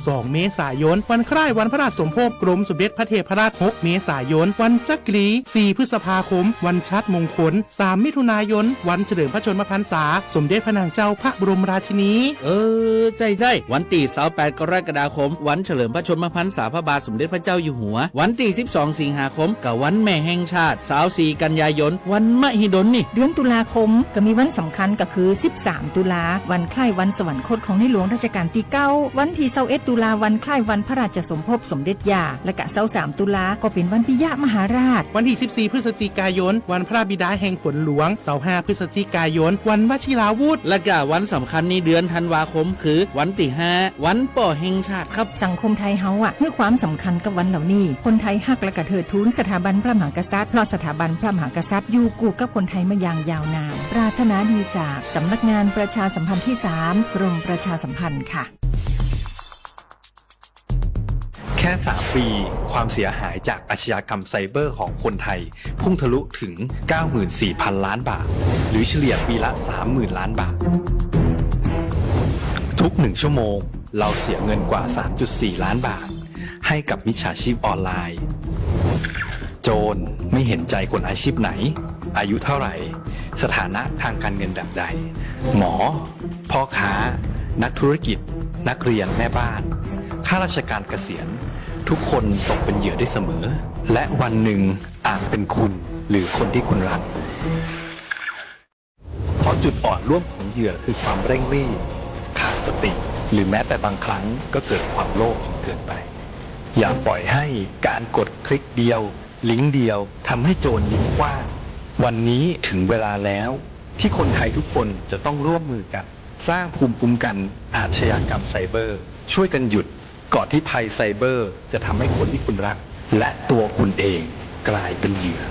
สองเมษายน วันคล้ายวันพระราชสมภพกรมสมเด็จพระเทพรัตน์ หกเมษายน วันจักรี สี่พฤษภาคม วันชาติมงคล สามมิถุนายน วันเฉลิมพระชนมพรรษาสมเด็จพระนางเจ้าพระบรมราชินี เออ ใจ้ใจ้ วันตี้ซาวแปดกรกฎาคม วันเฉลิมพระชนมพรรษาพระบาทสมเด็จพระเจ้าอยู่หัว วันตี้สิบสองสิงหาคม กะวันแม่แห่งชาติ ซาวสี่กันยายน วันมหิดลนี่ เดือนตุลาคม กะมีวันสำคัญกะคือ สิบสามตุลา วันคล้ายวันสวรรคตของในหลวงรัชกาลตี้เก้า วันตี้ซาวเอ็ดตุลา วันคล้ายวันพระราชสมภพสมเด็จย่า และกะซาวสามตุลา ก็เป๋นวันปิยมหาราช วันตี้สิบสี่พฤศจิกายน วันพระบิดาแห่งฝนหลวง ซาวห้าพฤศจิกายน วันวชิราวุธ และกะวันสำคัญในเดือนธันวาคมคือวันตี้ห้า วันป้อแห่งชาติครับ สังคมไทยเฮาอะ หื้อความสำคัญกับวันเหล่านี้ คนไทยฮักและกะเทิดทูนสถาบันพระมหากษัตริย์ เพราะสถาบันพระมหากษัตริย์อยู่คู่กับคนไทยมาอย่างยาวนาน ปรารถนาดีจากสำนักงานประชาสัมพันธ์ที่สาม กรมประชาสัมพันธ์ค่ะ แค่ สาม ปี ความเสียหายจากอาชญากรรมไซเบอร์ของคนไทยพุ่งทะลุถึง เก้าหมื่นสี่พัน ล้านบาท หรือเฉลี่ยปีละ สามหมื่น ล้านบาท ทุกหนึ่งชั่วโมง เราเสียเงินกว่า สามจุดสี่ ล้านบาท ให้กับมิจฉาชีพออนไลน์ โจรไม่เห็นใจคนอาชีพไหน อายุเท่าไหร่ สถานะทางการเงินแบบใด หมอ พ่อค้า นักธุรกิจ นักเรียน แม่บ้าน ข้าราชการเกษียณ ทุกคนตกเป็นเหยื่อได้เสมอ และวันหนึ่งอาจเป็นคุณหรือคนที่คุณรัก เพราะจุดอ่อนร่วมของเหยื่อคือความเร่งรีบ ขาดสติ หรือแม้แต่บางครั้งก็เกิดความโลภจนเกินไป อย่าปล่อยให้การกดคลิกเดียว ลิงก์เดียว ทำให้โจรยิงกว้าง วันนี้ถึงเวลาแล้ว ที่คนไทยทุกคนจะต้องร่วมมือกัน สร้างภูมิคุ้มกันอาชญากรรมไซเบอร์ ช่วยกันหยุด ก่อนที่ภัยไซเบอร์จะทำให้คนที่คุณรัก และตัวคุณเองกลายเป็นเหยื่อ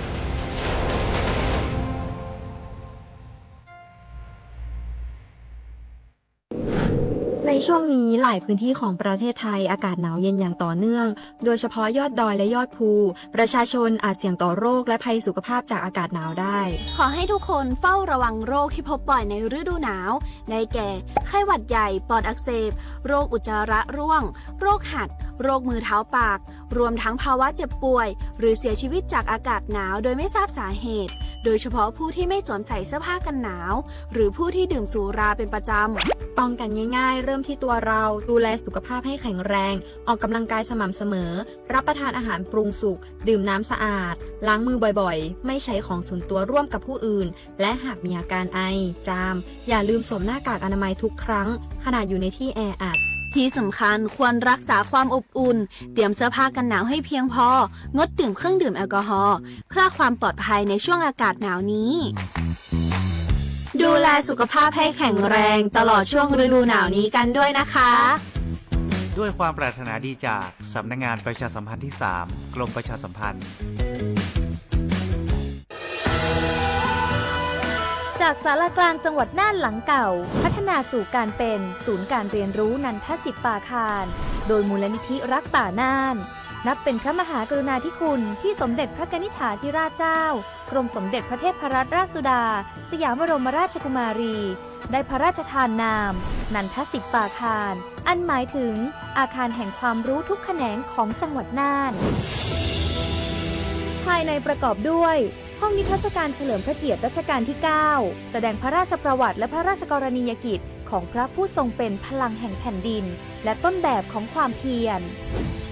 ในช่วงนี้หลายพื้นที่ของประเทศไทยอากาศหนาวเย็นอย่างต่อเนื่อง โดยเฉพาะยอดดอยและยอดภู ประชาชนอาจเสี่ยงต่อโรคและภัยสุขภาพจากอากาศหนาวได้ ขอให้ทุกคนเฝ้าระวังโรคที่พบบ่อยในฤดูหนาว ได้แก่ ไข้หวัดใหญ่ ปอดอักเสบ โรคอุจจาระร่วง โรคหัด โรคมือเท้าปาก รวมทั้งภาวะเจ็บป่วย หรือเสียชีวิตจากอากาศหนาวโดยไม่ทราบสาเหตุ โดยเฉพาะผู้ที่ไม่สวมใส่เสื้อผ้ากันหนาว หรือผู้ที่ดื่มสุราเป็นประจำ ป้องกันง่ายๆ เริ่มที่ตัวเรา ดูแลสุขภาพให้แข็งแรง ออกกำลังกายสม่ำเสมอ รับประทานอาหารปรุงสุก ดื่มน้ำสะอาด ล้างมือบ่อยๆ ไม่ใช้ของส่วนตัวร่วมกับผู้อื่น และหากมีอาการไอ จาม อย่าลืมสวมหน้ากากอนามัยทุกครั้ง ขณะอยู่ในที่แออัด ที่สำคัญควรรักษาความอบอุ่น เตรียมเสื้อผ้ากันหนาวให้เพียงพอ งดดื่มเครื่องดื่มแอลกอฮอล์ เพื่อความปลอดภัยในช่วงอากาศหนาวนี้ ดูแลสุขภาพให้แข็งแรงตลอดช่วงฤดูหนาวนี้กันด้วยนะคะ ด้วยความปรารถนาดีจากสำนักงานประชาสัมพันธ์ที่สาม กรมประชาสัมพันธ์ จากศาลากลางจังหวัดน่านหลังเก่า พัฒนาสู่การเป็นศูนย์การเรียนรู้นันทสิทธิ์ปาคาร โดยมูลนิธิรักป่าน่าน นับเป็นพระมหากรุณาธิคุณที่สมเด็จพระกนิษฐาธิราชเจ้า กรมสมเด็จพระเทพรัตนราชสุดา สยามบรมราชกุมารี ได้พระราชทานนาม นันทสิทธิ์ปาคาร อันหมายถึงอาคารแห่งความรู้ทุกแขนงของจังหวัดน่าน ภายในประกอบด้วย ห้องนิทรรศการเฉลิมพระเกียรติรัชกาลที่เก้า แสดงพระราชประวัติและพระราชกรณียกิจของพระผู้ทรงเป็นพลังแห่งแผ่นดิน และต้นแบบของความเพียร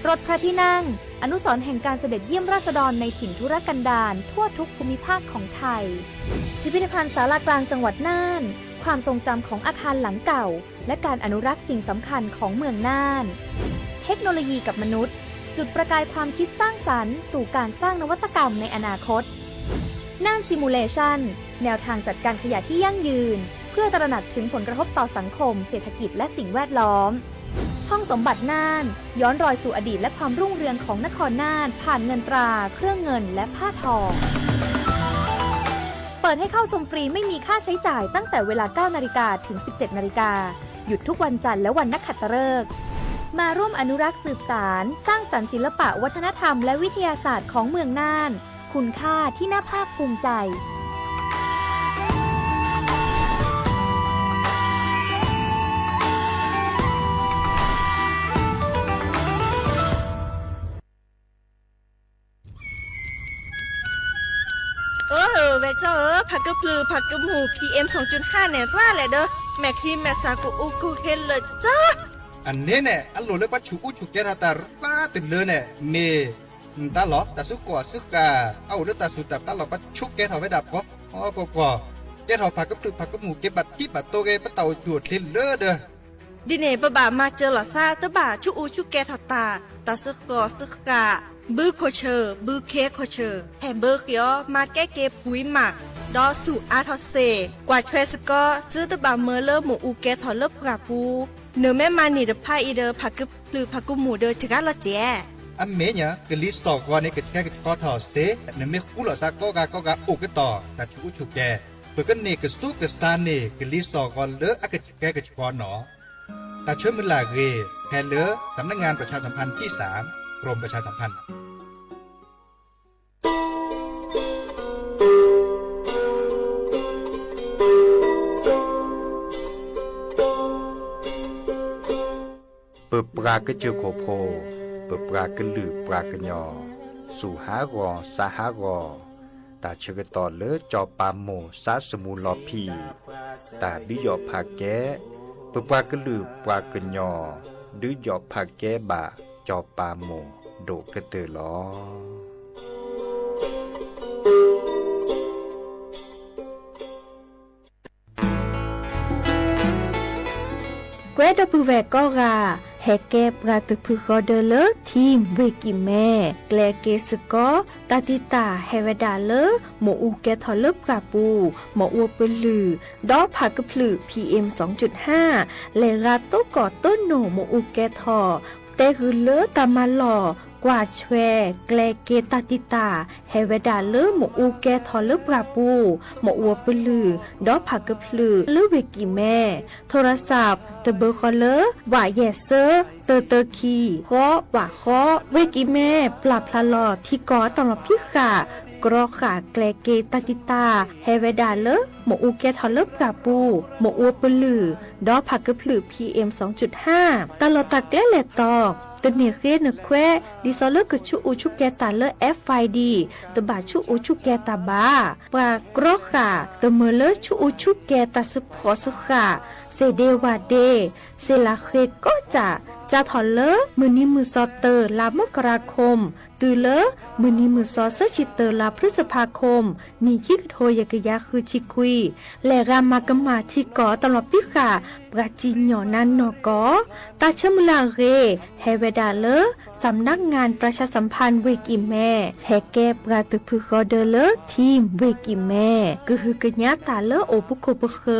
รถพระที่นั่ง อนุสรณ์แห่งการเสด็จเยี่ยมราษฎรในถิ่นทุรกันดารทั่วทุกภูมิภาคของไทย พิพิธภัณฑ์ศาลากลางจังหวัดน่าน ความทรงจำของอาคารหลังเก่า และการอนุรักษ์สิ่งสำคัญของเมืองน่าน เทคโนโลยีกับมนุษย์ จุดประกายความคิดสร้างสรรค์สู่การสร้างนวัตกรรมในอนาคต น่าน Simulation แนวทางจัดการขยะที่ยั่งยืน เพื่อตระหนักถึงผลกระทบต่อสังคม เศรษฐกิจ และสิ่งแวดล้อม ห้องสมบัติน่าน ย้อนรอยสู่อดีตและความรุ่งเรืองของนครน่าน ผ่านเงินตรา เครื่องเงิน และผ้าทอง เปิดให้เข้าชมฟรีไม่มีค่าใช้จ่ายตั้งแต่เวลา เก้านาฬิกา ถึง สิบเจ็ดนาฬิกา หยุดทุกวันจันทร์และวันนักขัตฤกษ์ มาร่วมอนุรักษ์สืบสาน สร้างสรรค์ศิลปะวัฒนธรรมและวิทยาศาสตร์ของเมืองน่าน คุณค่าที่น่าภาคภูมิใจ ကၠီဧၢ, ဖးကဖျုးဖးကမူၣ် PM သွင်จุดห้า န့ၣ် ရၣ်လဲၣ်ဒီး မဲာ်ချံမဲာ်သၣ်ကအိၣ်ကဟ့လၢာ်ကၠီ. အန့ၣ်န့ၣ် အလိၣ်လၢပှၤဆူးအူဆူးကဲထီၣ်တၢ်ရၣ်တလၢန့ၣ် မ့ၢ် နတၢ်လီၢ် တၢ်စုကီၢ်အစုဃာ် အအိၣ်လၢတၢ်စူၢ်တၢ်ပျၢ်လီၤ ပှၤဆူးကဲထီၣ်ဝဲဒၣ်ပှီၤပှီၤပှီၤ, ကဲထီၣ်ဖးကဖျုးဖးကမူၣ် က့ၤဘၣ်ထံဘၣ်တိၤဂ့ၤ ပတၢ်အိၣ်ဆူၣ်အိၣ်ချ့လၢဒီး ဒ်န့ၣ် ပဘၣ်မၤစၢၤလီၤသး တဘၣ်ဆူးအူဆူးကဲထီၣ်တၢ်, တၢ်စုကီၢ်စုဃာ်, ဘုခိၣ်ဆၢၣ် ဘုခ့ခိၣ်ဆၢၣ် ဟဲဘၢဃ့အီၤ မၤကဲက့ၤပှံၤမး, ဒီးဆူၣ်အါထီၣ်စ့ၢ်, ကွၢ်ထွဲစ့ၢ်ကီး သုတဘၣ်မၢလၢမ့ၣ်အူကဲထီၣ်လၢပှၢ်ပူၤ, နမ့ၢ်မၤန့ၢ်တဖၣ်အံၤဒီး ဖးကဖျုးဖးကမူၣ်ဒီးစှၤလီၤစဲး. အမ့ၢ်ညါ ကလံၤစိးဂီၤန့ၣ် ကဆှဲကဆှီထီၣ်စ့ၢ်, နမ့ၢ်ဃူလိာ်သးကိးဂၤကိးဂၤအိၣ်ကတီၢ် တၢ်ဆူးအူဆူးကဲ, ပကန့ၢ်ကဆူကစၢ်န့ၢ် ကလံၤစိးဂီၤလၢအကဆှဲကဆှီနီၢ်. တၢ်ဆၢမုၢ်လၢ်ဂ့ၤ ဖဲလၢ สำนักงานประชาสัมพันธ์ที่สาม กรมประชาสัมพันธ์ ပပှၤကစၢၢ်ခိၣ်ဖိ, ပပှၤကလုာ်ပှၤကညီ, ဆူးဟးဂီၤ ဆါဟးဂီၤ, တၢ်ဆၢကတီၢ်လၢစီၤပၤမိၢ် ဆါသမူလီၤဖံး, တၢ်ဒုးယီၣ်ဖးကဲ, ပပှၤကလုာ်ပှၤကညီ, ဒုးယီၣ်ဖးကဲဘၣ် စီၤပၤမိၢ်ဒိၣ်ကတၢၢ်လီၤ. ကွဲဒီပုၢ်ဝဲၢ်ကိးဂၤ, ဟဲကဲပှၤတဖုဃီဒၢလၢ ထံၣ်ဝ့ၢ်ကံၢ်မဲ, ကျဲက့ၤစ့ၢ်ကီး တၢ်တံာ်တာ်ဟဲဝဲဒၣ်လၢ မ့ၣ်အူကဲထီၣ်လၢပှၢ်ပူၤ, မ့ၣ်အူပလုၢ်, ဒီးဖးကဖျုး PM သွင်จุดห้า, လဲၤဂၤတိၢ်ကီၢ်တိၢ်နိၣ်မ့ၣ်အူကဲထီၣ်, တဲဂုာ်လၢတၢ်မၤလီၢ်, ကွၢ်ထွဲ, ကျဲက့ၤတၢ်တံာ်တာ် ဟဲဝဲဒၣ်လၢမ့ၣ်အူကဲထီၣ်လၢပှၢ်ပူၤ, မ့ၣ်အူပလုၢ်, ဒီးဖးကဖျုး လၢဝ့ၢ်ကံၢ်မဲ, ထိရစး တဘၢဃီလၢ ဝးယဲၢ်သၢ တၢတၢခံ ဃီ ဝးဃီ, ဝ့ၢ်ကံၢ်မဲ ပျၢ်ဖျါလီၤထံကီၢ်အတၢ်လီၤဖံးဃာ် ကြီဃာ်ကျဲက့ၤတၢ်တံာ်တာ် ဟဲဝဲဒၣ်လၢ မ့ၣ်အူကဲထီၣ်လၢပှၢ်ပူၤ, မ့ၣ်အူပလုၢ်, ဒီးဖးကဖျုး PM သွင်จุดห้า, တၢ်လီၢ်တၢ်ကျဲလဲၤတီၤ တန့ၢ်ဃ့နခွဲး ဒ်သိးလၢကဆူးအူဆူးကဲတၢ်လၢ FID တဘၣ်ဆူးအူဆူးကဲတၢ်ဘၣ်. ပှၤကြီဃာ် တမၢလၢဆူးအူဆူးကဲတၢ်စ့ၢ်ကီးစ့ၢ်ကီး, စ့ၣ်ဒ့ဝၣ်ဒ့, စ့ၣ်လးဃ့ကိးကၠၢ်, စးထီၣ်လၢ မုၢ်နံၤမုၢ်သီတၢ လါမကရၤခိၣ်, တုၤလၢ မုၢ်နံၤမုၢ်သီသၢဆံတၢ လါဖျုစဖါခိၣ်, နံၣ်ခံကထိယဲၢ်ကယၤဃုဆံခွံ, လဲၤဂၤမၤကမၣ်ထံကီၢ်တၢ်လီၤဖံးဃာ် ပှၤစံၣ်ညီၣ်နါနီၢ်ကီၢ်, တၢ်ဆၢမုၢ်လၢ်အဂ့ၢ် ဟဲဝဲဒၣ်လၢ สำนักงานประชาสัมพันธ์ ဝ့ၢ်ကံၢ်မဲ, ဟဲကဲပှၤတဖုဃီဒၢလၢ ထံၣ် ဝ့ၢ်ကံၢ်မဲ, ကဟုကညးတၢ်လၢအိၣ်ပခိၣ်ပဃၢၤ,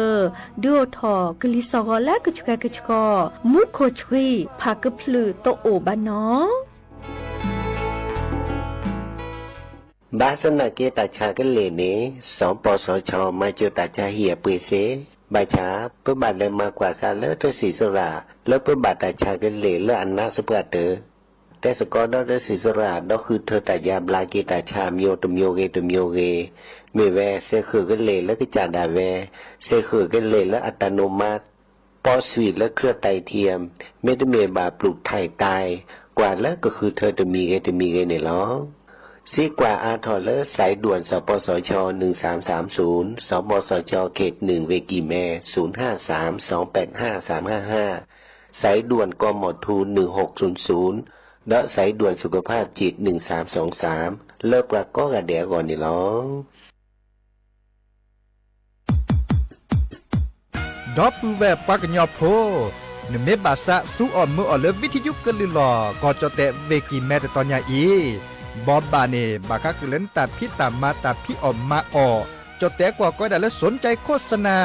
ဒုးအိၣ်ထီၣ် ကလံၤစိးဂီၤလၢကဆှဲကဆှီ, မူခိၣ်ဆှံ, ဖးကဖျုးတအိၣ်ဘၣ်နီၢ်. ဘၣ်ဆၣ်သနာ်က့ တၢ်ဆါကလ့ၢ်န့ၣ် စီၤပီစီၤခၠီ မၤစၢၤတၢ်ဆါဟံၣ်အပှ့ၤစ့ၢ်, ဘၣ်ဆၣ် ပဘၣ်လဲၤမၤကွၢ်စးလၢတၢ်စံၣ်စိၤရၣ် လၢပဘၣ်တၢ်ဆါကလ့ၢ်လၢအနးသပှၢ်တၢၢ်, တဲစ့ၢ်ကီးဒီးတၢ်စံၣ်စိၤရၣ် ဒီးဃုထၢတၢ်ယါဘျါက့ၤတၢ်ဆါအမျိုးတမျိုးဂ့ၤတမျိုးဂ့ၤ, မ့ၢ်ဝဲ စဲးဃုာ်ကလ့ၢ်လၢကစၢ်ဒၣ်ဝဲ, စဲးဃုာ်ကလ့ၢ်လၢ อัตโนมัติ, ပီးဆွံၣ်လၢ เครื่องไตเทียม, မ့တမ့ၢ်ဘၣ် ပลูกถ่ายไต, ကွၢ်လၢကဃုထၢတမံၤဂ့ၤတမံၤဂ့ၤန့ၣ်လီၤ. စံးကွၢ်အါထီၣ်လၢ สายด่วน สปสช หนึ่งสามสามศูนย์, สปสช เขตหนึ่ง ဝ့ၢ်ကံၢ်မဲ ศูนย์ห้าสามสองแปดห้าสามห้าห้า, สายด่วน กมธ หนึ่งหกศูนย์ศูนย์, ဒီး สายด่วนสุขภาพจิต หนึ่งสามสองสาม လၢပှၤကိးဂၤဒဲးအဂီၢ်န့ၣ်လီၤ. ဒီပုၢ်ဝဲၢ်ပှၤကညီဖိ, နမ့ၢ်ဘၣ်သးစူအီၣ်မၢအီၣ်လၢ ဝံထံယူကလုၢ်လီၢ် ကီၢ်ကၠီၣ်တဲၣ်ဝ့ၢ်ကံၢ်မဲတတီၤညါအံၤ, ဘီဘၣ်န့ၣ် ဘၣ်ဃးဃုာ်လၢနတၢ်ဖံးတၢ်မၤတၢ်ဖံးအီၣ်မၤအီၣ်, ကၠီၣ်တဲၣ်ကွီၢ်ကိးဝဲဒၣ်လၢ สนใจโฆษณา,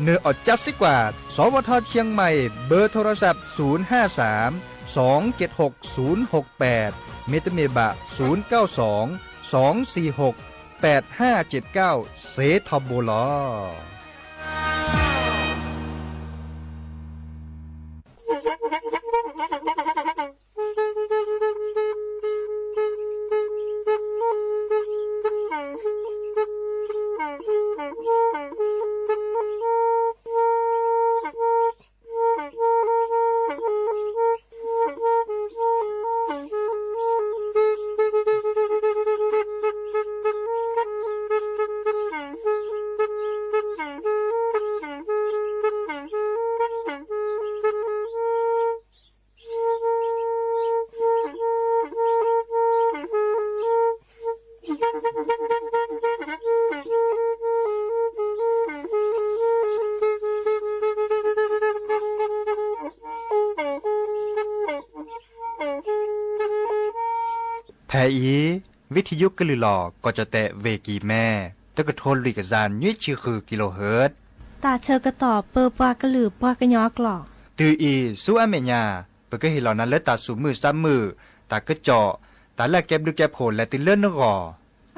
နအီၣ်ကၠါစ့ၢ်ကီး, สวท.เชียงใหม่ เบอร์โทรศัพท์ ศูนย์ห้าสาม สองเจ็ดหก ศูนย์หกแปด မ့တမ့ၢ်ဘၣ် ศูนย์เก้าสอง สองสี่หก แปดห้าเจ็ดเก้า စ့ထီဘိလီၤ. ဖဲအံၤ ဝံထံယိကလုာ်လီၤ ကီၢ်ကၠီၣ်တဲၣ် ဝ့ၢ်ကံၢ်မဲ တကထိလွံၢ်ကယၤ နွံဆံဃု ကံလိဟၢၣ် တၢ်ဆၢကတီၢ်ပၢပှၤကလုာ်ပှၤကညီအကျိာ် တုၤအံၤဆူအမဲာ်ညါ ပကဟ့ၣ်လီၤနၤလၢတၢ်သူၣ်မုာ်သးမုာ်, တၢ်ကစီၣ်, တၢ်လၢအကဲဘျုးကဲဖှိၣ်လဲၤတုၤလၢနဂီၢ်.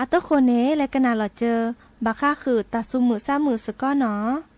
အတဃိန့ၣ် လဲၤကနၣ်လီၤစၢၤ ဘၣ်ဃးဃုာ်တၢ်သူၣ်မုာ်သးမုာ်စ့ၢ်ကီးနီၤ.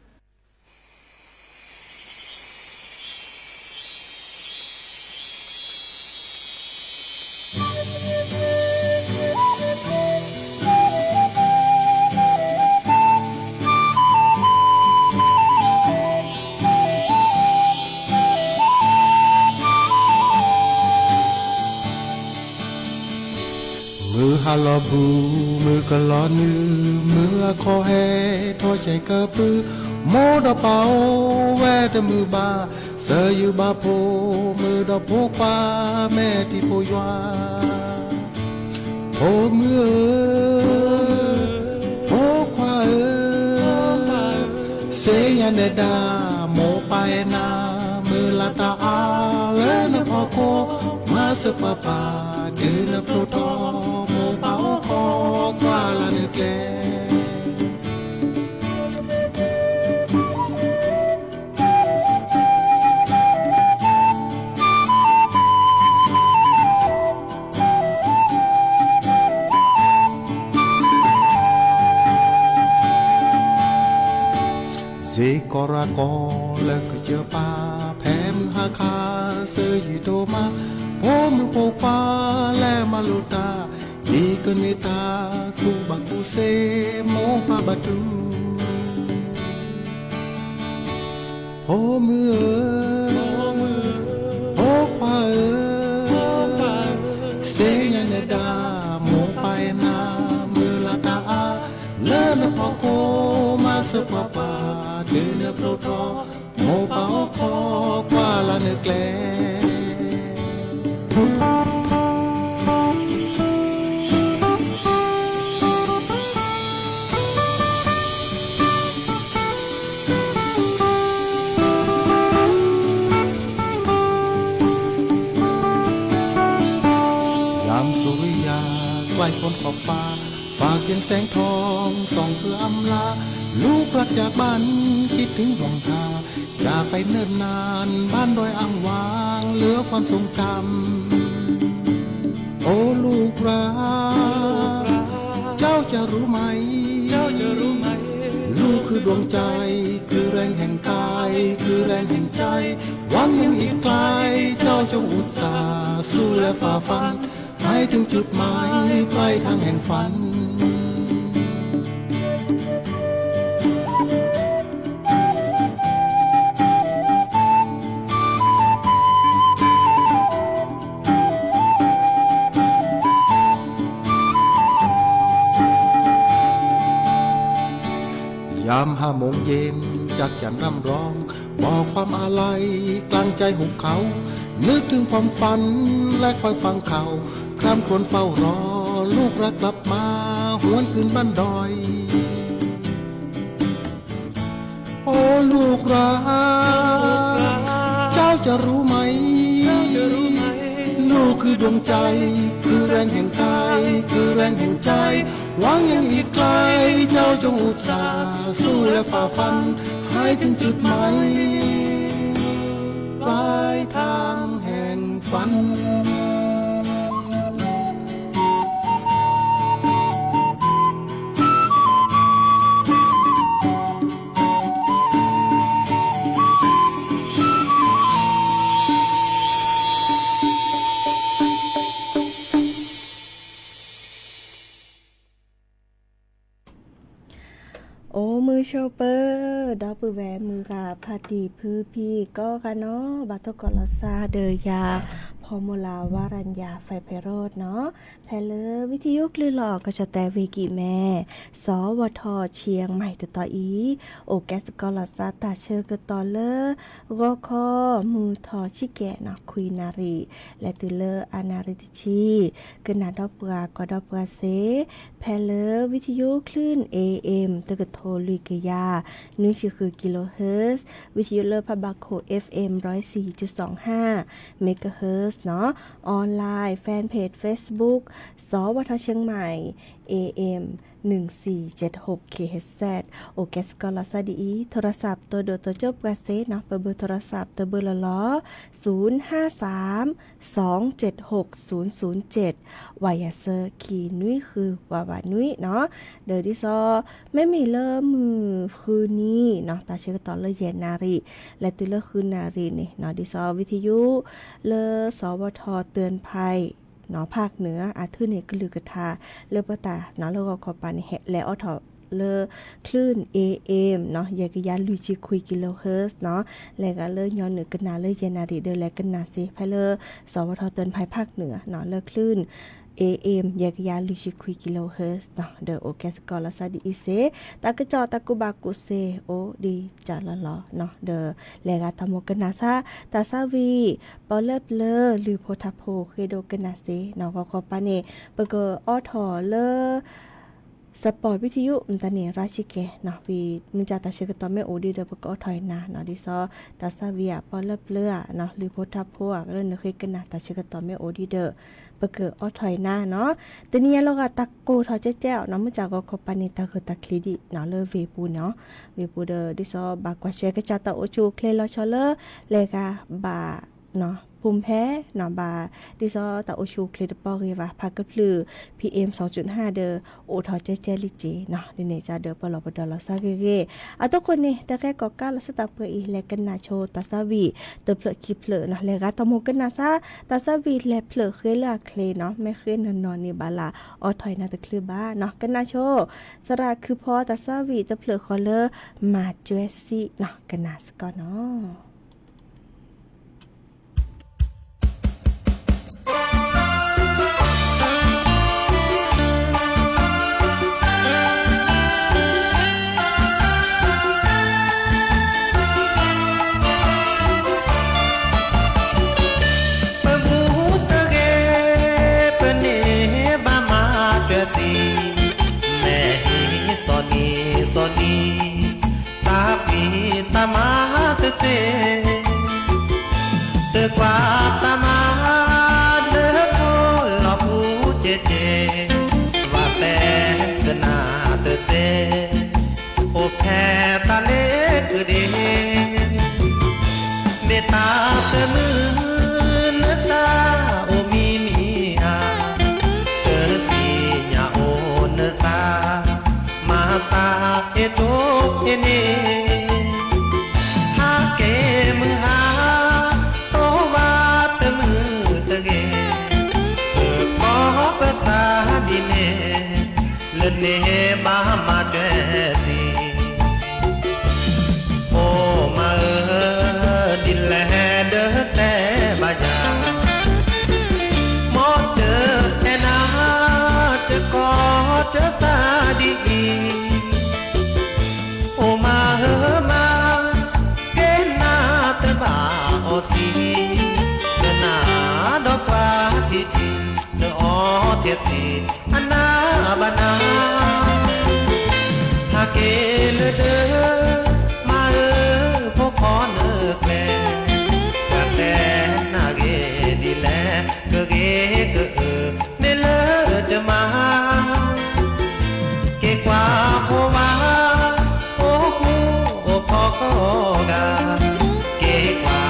မုၢ်ဟါလီၤဘူး မုၢ်ကလီၤနုာ် မုၢ်အခီၣ်ဟဲထီၣ်ဆဲးကပုၢ်, မိၢ်ဒီးပၢ်အိၣ်ဝဲတမုာ်ဘၣ်, စၢၤယုာ်ဘၣ်ဖိမုၣ်ဒီးဖိခွါ မဲာ်ထံဖိယွၤ ဖိမုၣ်ဧၢ, ဖိခွါဧၢ, စ့ယၤနဲဒၣ် မိၢ်ပၢ်အဲၣ်နၤ, မုၢ်လၢ်တၢ်အါလၢနဖီခိၣ်, မၤစၢၤပှၤပၢ် တုၤနဖျိထီၣ်, မိၢ်ပၢ်အိၣ်ခိးကွၢ်လၢ်နကျဲ စ့ၢ်ကီးရၤကီၢ်လၢကစၢၢ်ပၢ်, ဖဲမုၢ်ဟါခါ စၢၤယုာ်ဒိၣ်မး, ဖိမုၣ်ဖိခွါလဲၤမၤလိတၢ်, ဒ်ကန့ၢ်တၢ်ကူၣ်ဘၣ်ကူၣ်သ့, မိၢ်ပၢ်ဘၣ်တူၢ် ဖိမုၣ်ဧၢ, ဖိခွါဧၢ, စ့ယၤနဲဒၣ် မိၢ်ပၢ်အဲၣ်နၤ, မုၢ်လၢ်တၢ်အါလၢနဖီခိၣ်, မၤစၢၤပှၤပၢ် တုၤနဖျိထီၣ်, မိၢ်ပၢ်အိၣ်ခိးကွၢ်လၢ်နကျဲ ยามสุริยาใกล้พ้นขอบฟ้า ฝากเพียงแสงทองส่องเพื่ออำลา ลูกรักจากบ้านคิดถึงห่วงหา จากไปเนิ่นนาน บ้านดอยอ้างว้างเหลือความทรงจำ โอ้ลูกรัก เจ้าจะรู้ไหม เจ้าจะรู้ไหม ลูกคือดวงใจ คือแรงแห่งกาย คือแรงแห่งใจ หวังยังอีกไกล เจ้าจงอุตส่าห์สู้และฝ่าฟัน ให้ถึงจุดหมายปลายทางแห่งฝัน ยามห้าโมงเย็น จักจั่นร่ำร้อง บอกความอาลัย กลางใจหุบเขา นึกถึงความฝัน และคอยฟังข่าว คร่ำครวญเฝ้ารอ ลูกรักกลับมา หวนคืนบ้านดอย โอ้ลูกรัก เจ้าจะรู้ไหม ลูกคือดวงใจ คือแรงแห่งกาย คือแรงแห่งใจ หวังยังอีกไกล เจ้าจงอุตส่าห์สู้และฝ่าฟัน ให้ถึงจุดหมาย ปลายทางแห่งฝัน အိၣ်မုာ်ဆိးပၢၤ ဒီပုၢ်ဝဲၢ်မုၢ်ဂၤဖါတံၢ်ဖုဖံကိးဂၤနီၤ ဘၣ်သကိးလီၤစၢ်ဒီးယၤ ဖီမုၢ်လၢ်ဝါရၤညါ ဖဲဖဲရိၣ်နီၤ ဖဲလၢဝံထံယိကလုာ်လီၤ ကီၢ်ကၠီၣ်တဲၣ် ဝ့ၢ်ကံၢ်မဲ စီၤဝီၤထီၣ် ဆံၣ်ယဲၢ်မံၣ် တတီၤအံၤ အိၣ်ကဲသကိးလီၤစၢ်တၢ်ဆၢကတီၢ်လၢ ဂီၤခီ မုၢ်ထီၣ်ဆံကဲးနီၤ ခွံနၣ်ရံၣ် လဲၤတုၤလၢအနၣ်ရံၣ်တဆံ ကနၣ်ဒီးပှၤ ကွၢ်ဒီးပှၤစ့ၢ် ဖဲလၢဝံထံယိချုး A M တကထိလွံၢ်ကယၤ နွံဆံဃု kilohertz, ဝံထံယိလၢဖးဘၣ်ခိၣ် F M ร้อยสี่จุดสองห้า megahertz online fan page Facebook สวท เชียงใหม่ เอเอ็ม หนึ่งสี่เจ็ดหก เคเอชเซด အိၣ်ကဲစ့ၢ်ကီးလီၤ. စးဒ်အံၤ โทรศัพท์ တဒိၣ်တကၠိၣ်ပှၤစ့နီၤ, ပဘု โทรศัพท์ တဘုလီၤလီၤ ศูนย์ห้าสาม สองเจ็ดหก ศูนย์ศูนย์เจ็ด ဝးယၤစၢခံနွံဃု ဝးဝးနွံနီၤ. ဒီးဒ်သိး မ့မ့ၢ်လၢမုၢ်ဃုနံၤနီၤ တၢ်ဆၢကတီၢ်လၢယဲၢ်နၣ်ရံၣ် လဲၤတုၤလၢဃုနၣ်ရံၣ်န့ၣ်နီၤ ဒ်သိး วิทยุ လၢ สวท เตือนภัย နီၤ ภาคเหนือ အထုးန့ၢ်ကလုၢ်ကထါ လၢပတၢ်နီၤလၢဂီၤခီပၤန့ၣ် ဟဲလဲၤအိးထီၣ်လၢ คลื่น เอเอ็ม နီၤ ယဲၢ်ကယၤလွံၢ်ဆံခွံ kilohertz နီၤ လဲၤဂၤလၢညီနုၢ်ကနၣ်လၢယဲၢ်နၣ်ရံၣ်ဒီး လဲၤကနၣ်စ့ဖဲလၢ สวท เตือนภัย ภาคเหนือ နီၤ လၢ คลื่น เอเอ็ม ယဲၢ်ကယၤလွံၢ်ဆံခွံ kilohertz နီၤ ဒီးအိၣ်ကဲစ့ၢ်ကီးလီၤ. စးဒ်အံၤစ့ တၢ်ကစီၣ်တၢ်ကူၣ်ဘၣ်ကူၣ်သ့အိၣ်ဒံးကၢ်လီၤလီၤနီၤ ဒီးလဲၤဂၤတၢ်မိၢ်ကနၣ်ဆါ တၢ်သးဝံၣ် ပီၣ်လဲၣ်ပျၢၤ လုၢ်ဖိထါဖိ ဃ့ဒိးကနၣ်စ့နီၤ ဂီၤခီပၤန့ၣ် ပကအိးထီၣ်လၢ สปอร์ตวิทยุ မတၤန့ၣ် ရၢ်ဆံကဲနီၤ ဝံၤမ့ၢ်ကၢ်တၢ်ဆၢကတီၢ် မ့ၢ်အိၣ်ဒံးဒီး ပကအိးထီၣ်အံၤနၤနီၤ ဒ်သိး တၢ်သးဝံၣ်ဧါ ပီၣ်လဲၣ်ပျၢၤဧါနီၤ လုၢ်ဖိထါဖိဧါ လၢနဃ့ကနၣ်တၢ်ဆၢကတီၢ် မ့ၢ်အိၣ်ဒံးဒီး ပကအိးထီၣ်အံၤနၤနီၤ. တနံၤအံၤလီၤဂာ်တၢ်ကိၢ်ထီၣ်ကဲကဲအီၤနီၤ မ့ၢ်ကၢ်ဂီၤခီပၤန့ၣ် တၢ်ဂၢၢ်တၢ်ကျံၤဒံးနီၤ လၢဝ့ၢ်ပူၤန့ၣ် ဝ့ၢ်ပူၤဒီး ဒ်သိးဘၣ်ကွၢ်ဆၢကစၢ်တၢ်အိၣ်ဆူၣ်အိၣ်ချ့လီၤဆီလၢ လဲၤဂၤဘၣ် ဖူမၢ်ဖဲနီၤ ဘၣ် ဒ်သိးတၢ်အိၣ်ဆူၣ်အိၣ်ချ့တပီၢ်ဂ့ၤဘၣ် ဖးကဖျၢၣ် PM စူၣ်နၢ်ဒီး အိၣ်ထီၣ်ကဲကဲလံက့နီၤ ဒ်န့ၣ်ကဒီး ပလီၢ်ပဒီလီၤသးဂ့ၤဂ့ၤ အသကိးန့ၣ် တၢ်ဂ့ၢ်ကီၢ်ကၢ်လီၤစၢ်တၢ်ပှဲၤအံၤ လဲၤကနၣ်ဆိတၢ်သးဝံၣ် တဖျၢၣ်ခံဖျၢၣ်နီၤ လဲၤဂၤတၢ်မိၢ်ကနၣ်ဆါ တၢ်သးဝံၣ်လဲၤဖျၢၣ်ဃ့လၢအချ့နီၤ မ့ၢ်ဃ့နီၢ်နီၢ်န့ၣ်ဘၣ်လၢ အိးထီၣ်အံၤနၤတချုးဘၣ်နီၤ ကနၣ်ဆိ သရၣ်ခုဖီတၢ်သးဝံၣ်တဖျၢၣ်ဃီလၢ မၤကွဲစံနီၤ ကနၣ်စ့ၢ်ကီးနီၤ. ပမူတဂ့ၤ ပန့ၢ်ဘၣ်မၤကွဲစံ မ့ၢ်ဟံးစီၤနံၤစီၤနံၤ သးပှံၤတၢ်မၤတစ့ၢ် တကွၢ်တၢ်မၤလၢကိၢ်လီၤပူၤကဲကဲ ဘၣ်တဲကနၣ်တစ့ၢ် အိၣ်ဖဲတၢ်လ့ကဒ့ မ့ၢ်တၢ်တမုာ်နသးအိၣ်မံမံၤဧါ တသ့ၣ်ညါအိၣ်နသး မၤသးအဲၣ်ဒိးအဲၣ်န့ၣ် ဟးက့ၤမုၢ်ဟါ တိၢ်ဘၣ်တမုာ်တဂ့ၤ ပကီၢ်ပသးဒ်န့ၣ် လၢန့ၣ်ဘၣ်မၤကွဲစံ အိၣ်မါဧၢ ဒ်လဲၣ်ဒီးတဲဘၣ်ယၤ မ်တအဲၣ်နၤ တကီၢ်တသးဒ်အံၤ အိၣ်မါဧၢမါ ကဲနၤတဘၣ်အီၣ်စံ ကနၣ်ဒီးကွၢ်ထံထံ နအီၣ်ထဲးစံ အနၢ်ဘၣ်နၤ ဟးက့ၤလၢဒၢး မါဧၢ ဖိခီနကျဲ တၢ်တဲနၤဂ့ၤဒ်လဲၣ် ကဂ့ၤကအၢ မ့ၢ်လၢကမၤ က့ၤကွၢ်ဖိဝါ အိၣ်ဃူအိၣ်ဖိးကိးဂၤ က့ၤကွၢ်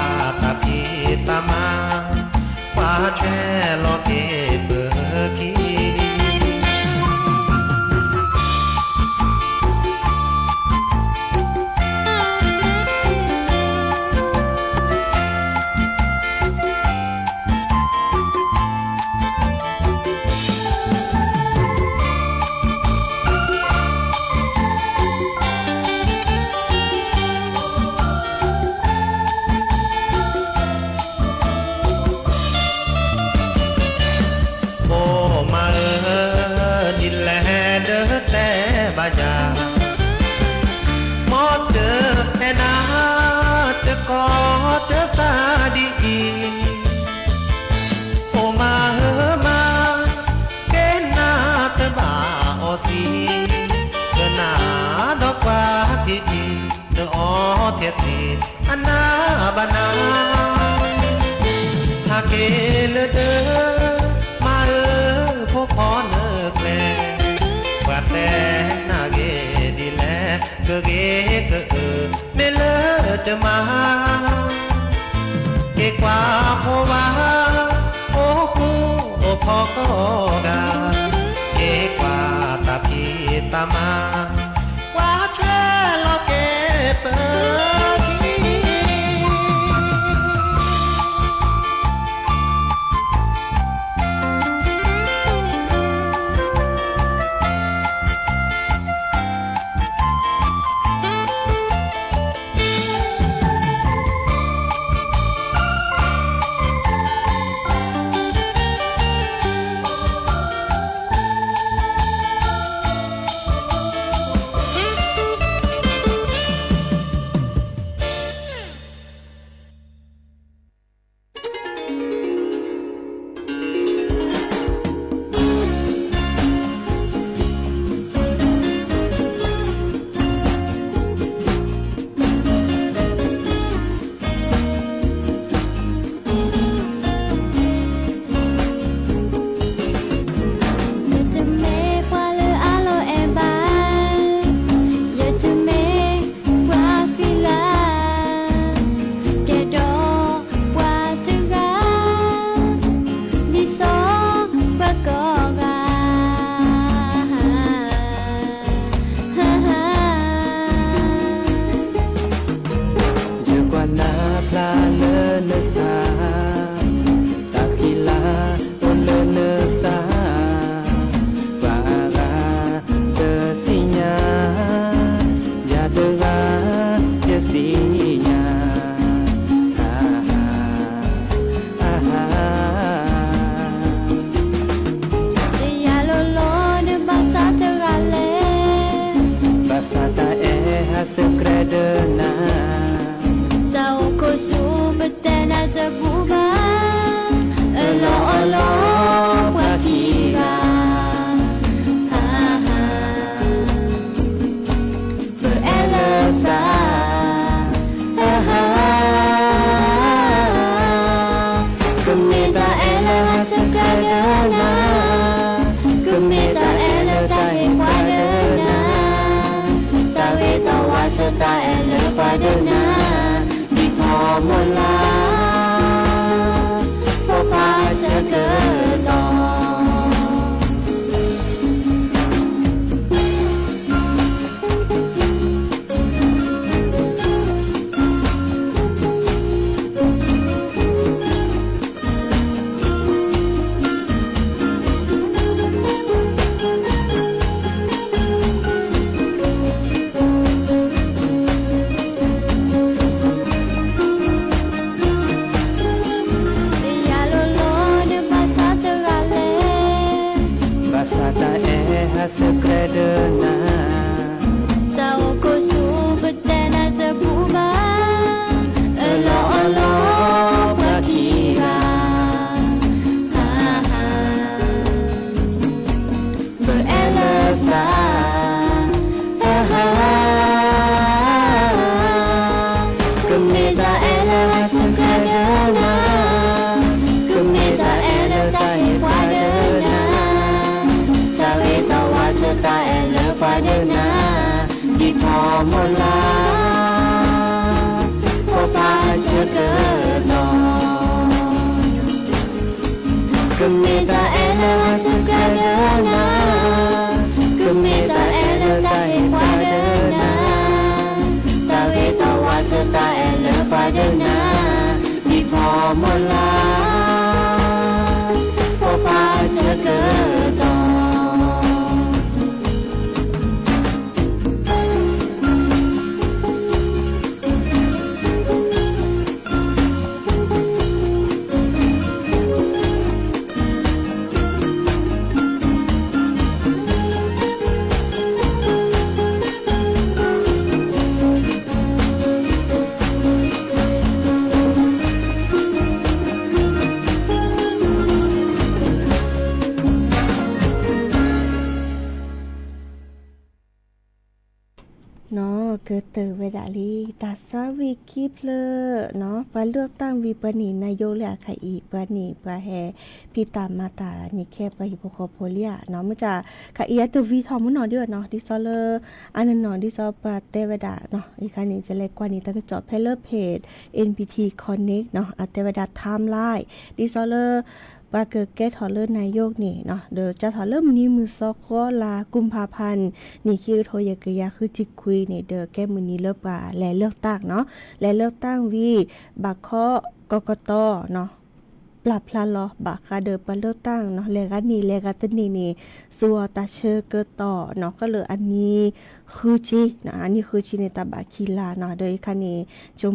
တၢ်ဖံးတၢ်မၤ ကွၢ်ထွဲလီၤက့ၤပၢၤခံ အိၣ်မါဧၢ ဒ်လဲၣ်ဒီးတဲဘၣ်ယၤ မ်တအဲၣ်နၤ တကီၢ်တသးဒ်အံၤ အိၣ်မါဧၢမါ ကဲနၤတဘၣ်အီၣ်စံ ကနၣ်ဒီးကွၢ်ထံထံ နအီၣ်ထဲးစံ အနၢ်ဘၣ်နၤ ဟးက့ၤ မ့ၢ်လၢဒၢးမၤအၢ ဖိခွါနၢ်ကျဲ, ပှၤတဲနၤဂ့ၤဒ်လဲၣ်, ကဂ့ၤကအၢ, မ့ၢ်လၢတမၤ က့ၤကွၢ်ဖိဝါ အိၣ်ဃူအိၣ်ဖိးကိးဂၤ, က့ၤကွၢ်တၢ်ဖံးတၢ်မၤ, ပှၤထွဲလီၤက့ၤပၢၤခံ. ယတမ့ၢ်ပှၤလၢအလီၤအဲၣ်ဘၣ်, ယတမ့ၢ်ပှၤဃံလၤ, ကဲဒီးပှၤတဂၤ ဒ်သိးပှၤကိးဂၤ. ယကွၢ်နၤဖျါလၢနသး, တၢ်ဃံလၤအိၣ်လၢနသး, ပှၤအါဂၤတသ့ၣ်ညါ, ယၤတဂၤယသ့ၣ်ညါ. ယယၤလီၤလီၤဒီးဘၣ်ဆၣ်တဂၤလဲၣ်, ဘၣ်ဆၣ်တၢ်အဲၣ်ဟးဆှဲးကျဲဒၢနၤ, သးအိၣ်ခိၣ်ဆူပတဲနၤတဘူၣ်ဘၣ်, အၢၣ်လီၤအီလီၤပှၤခံဂၤ. ပအဲၣ်လၢသး, ကမ့ၢ်တၢ်အဲၣ်လၢဟးဆှဲးကျဲဒၢနၤ, ကမ့ၢ်တၢ်အဲၣ်လၢတၢ်ဟ့ၣ်ပှၤဒၢနၤ, တၢ်ဂ့ၤတၢ်ဝါဆၢတၢ်အဲၣ်လၢပှၤဒၢနၤ, ဒ်ဖီမိၢ်လၢ် ဖိပၢ်ဆၢကတီၢ်. ယယၤလီၤလီၤဒီးဘၣ်ဆၣ်တဂၤလဲၣ်, ဘၣ်ဆၣ်တၢ်အဲၣ်ဟးဆှဲးကျဲဒၢနၤ, သးအိၣ်ခိၣ်ဆူပတဲနၤတဘူၣ်ဘၣ်, အၢၣ်လီၤအီလီၤပှၤခံဂၤ. ပအဲၣ်လၢသး, ကမ့ၢ်တၢ်အဲၣ်လၢဟးဆှဲးကျဲဒၢနၤ, ကမ့ၢ်တၢ်အဲၣ်လၢတၢ်ဟ့ၣ်ပှၤဒၢနၤ, တၢ်ဂ့ၤတၢ်ဝါဆၢတၢ်အဲၣ်လၢပှၤဒၢနၤ, ဒ်ဖီမိၢ်လၢ် ဖိပၢ်ဆၢကတီၢ်. ကမ့ၢ်တၢ်အဲၣ်လၢဟးဆှဲးကျဲဒၢနၤ, ကမ့ၢ်တၢ်အဲၣ်လၢတၢ်ဟ့ၣ်ပှၤဒၢနၤ, တၢ်ဂ့ၤတၢ်ဝါဆၢတၢ်အဲၣ်လၢပှၤဒၢနၤ, ဒ်ဖီမိၢ်လၢ် ဖိပၢ်ဆၢကတီၢ်. ကတၢၢ်ဝဲဒၣ်လံ တၢ်ဆါဝံၤခံဖျၢၣ်နီၤ ပှၤလၢတၢ်ဝံၤပှၤန့ၣ် နၢ်ယိလၢအခါအံၤ ပှၤန့ၣ် ပှၤဟဲဖံးတၢ်မၤတၢ်န့ၣ် ခဲပှၤဟံၣ်ဖိဃီဖိလံဧါနီၤ မ့ၢ်တၢ်ခါအံၤအတဝံၤထီၣ်မုၢ်နီၤဒ်ဝဲနီၤ ဒ်သိးလၢ အါနနီၤ ဒ်သိးပှၤတဲဝဲဒၣ်နီၤ ယခါန့ၣ် ယလဲၤကွၢ်န့ၣ် တၢ်ကစီၣ်ဖဲလၢ page N B T Connect နီၤ အတဲဝဲဒၣ် timeline ဒ်သိးလၢ ပှၤကကဲထီၣ်လၢနၢ်ယိန့ၣ်နီၤ ဒီးကၢ်ထီၣ်လၢမုၢ်နံၤမုၢ်သီဃီလါ ကုမ်ၣ်ဖၣ်ဖၣ် နံၣ်ခံကထိယဲၢ်ကယၤဃုဆံခွံန့ၣ် ဒီးကဲမုၢ်နံၤလၢပှၤလဲၤလၢတၢ်နီၤ လဲၤလၢတၢ်ဝံၤ ဘၣ်ခီကကတီနီၤ ပျၢ်ဖျါလီၤ ဘၣ်ဃးဒီးပှၤလၢတၢ်နီၤ လဲၤဂၤန့ၣ် လဲၤဂၤတန့ၢ်န့ၣ် စူးအီၤတၢ်ဆၢကတီၢ်နီၤ ဃီလၢအနံၣ်ဃုဆံနီၤ အနံၣ်ဃုဆံန့ၣ် တၢ်ဘၣ်ခံလါနီၤ ဒီးယခါန့ၣ် ဆိက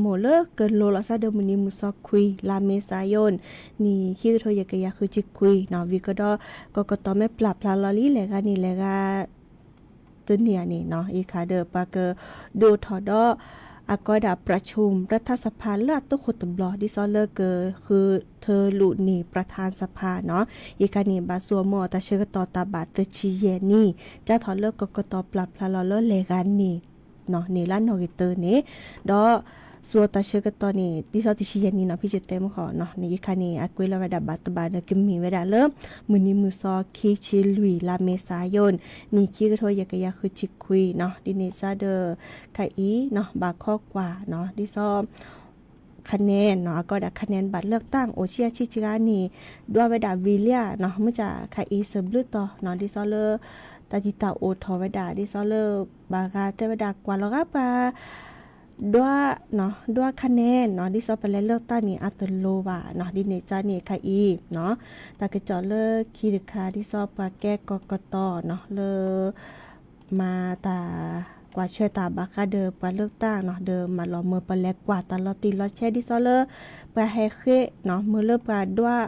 မိၣ်လၢကလိၤလီၤစၢ်ဒီးမုၢ်နံၤမုၢ်သီခွံ လါမ့ၤသၣ်ယိၣ် နံၣ်ခံကထိယဲၢ်ကယၤဃုဆံခွံနီၤ ဝံၤကဒီး ကကတီမဲာ်ပျၢ်ဖျါလီၤလံ လဲၤဂၤန့ၣ် လဲၤဂၤ တန့ၢ်ဧါန့ၣ်နီၤ ယခါဒီးပှၤကဒုးအိၣ်ထီၣ်ဒီး အကိးဒၣ် ပြၢၣ်ဆူၣ် ပြထၢၣ်စဖါလၢအတိခိၣ်တဘျီ ဒ်သိးလၢကဃုထၢလူၤန့ၢ် ပြထၢၣ်စဖါနီၤ ယခါန့ၣ် ဘၣ်စူးအီၤမၢအီၤတၢ်ဆၢကတီၢ်တၢ်ဘၣ်တဆံယဲၢ်နံၣ် ကၢ်ထီၣ်လၢကကတီပျၢ်ဖျါလီၤလၢလဲၤဂၤန့ၣ် န့ၣ်လၢနီၣ်ဂံၢ်တၢန့ၣ် ဒီး စူးအီၤတၢ်ဆၢကတီၢ်န့ၣ် ဒ်သိးတဆံယဲၢ်နံၣ်နီၤ ဖံစတဲမုၢ်ဃီနီၤ ယခါန့ၣ် အကွဲးလီၤဝဲဒၣ်ဘၣ်တဘၣ်ဒီးကမ့ၢ်ဝဲဒၣ်လၢ မုၢ်နံၤမုၢ်သီခံဆံလွံၢ် လါမ့ၤသၣ်ယိၣ် နံၣ်ခံကထိယဲၢ်ကယၤဃုဆံခွံနီၤ ဒ်န့ၣ်စၢ်ဒီး ခါအံၤနီၤ ဘၣ်ခီကွၢ်နီၤ ဒ်သိး คะแนนနီၤ အကိးဒၣ် คะแนน ဘၣ်လၢတၢ်အိၣ်ဆံးအါဆံးစှၤန့ၣ် ဒွးဝဲဒၣ်ဝံၤလံဧါနီၤ မုၢ်ကၢ်ခါအံၤစၢၤဘျုးတီၤနီၤ ဒ်သိးလၢ တၢ်တံာ်တာ်အိၣ်ထီၣ်ဝဲဒၣ် ဒ်သိးလၢ ဘၣ်ဂၤတဲဝဲဒၣ်ကွၢ်လီၤဂာ်ပှၤ ဒွးနီၤ ဒွး คะแนน နီၤ ဒ်သိးပလဲၤလၢတၢ်န့ၣ် အတလိၤဘၣ်နီၤ ဒ်န့ၣ်စၢ်န့ၣ်ခါအံၤနီၤ တၢ်ကစီၣ်လၢခံတခါ ဒ်သိးပှၤကဲကကတီနီၤ လၢ မၤတၢ် ကွၢ်ဆၢတၢ်ဘၣ်ဃးဒီးပှၤလၢတၢ်နီၤ ဒီးမၤလီၤမၢပလဲၤကွၢ်တၢ်လီၤတံၢ်လီၤဆဲး ဒ်သိးလၢ ပှၤဟဲဃ့နီၤ မၢလၢပှၤဒွး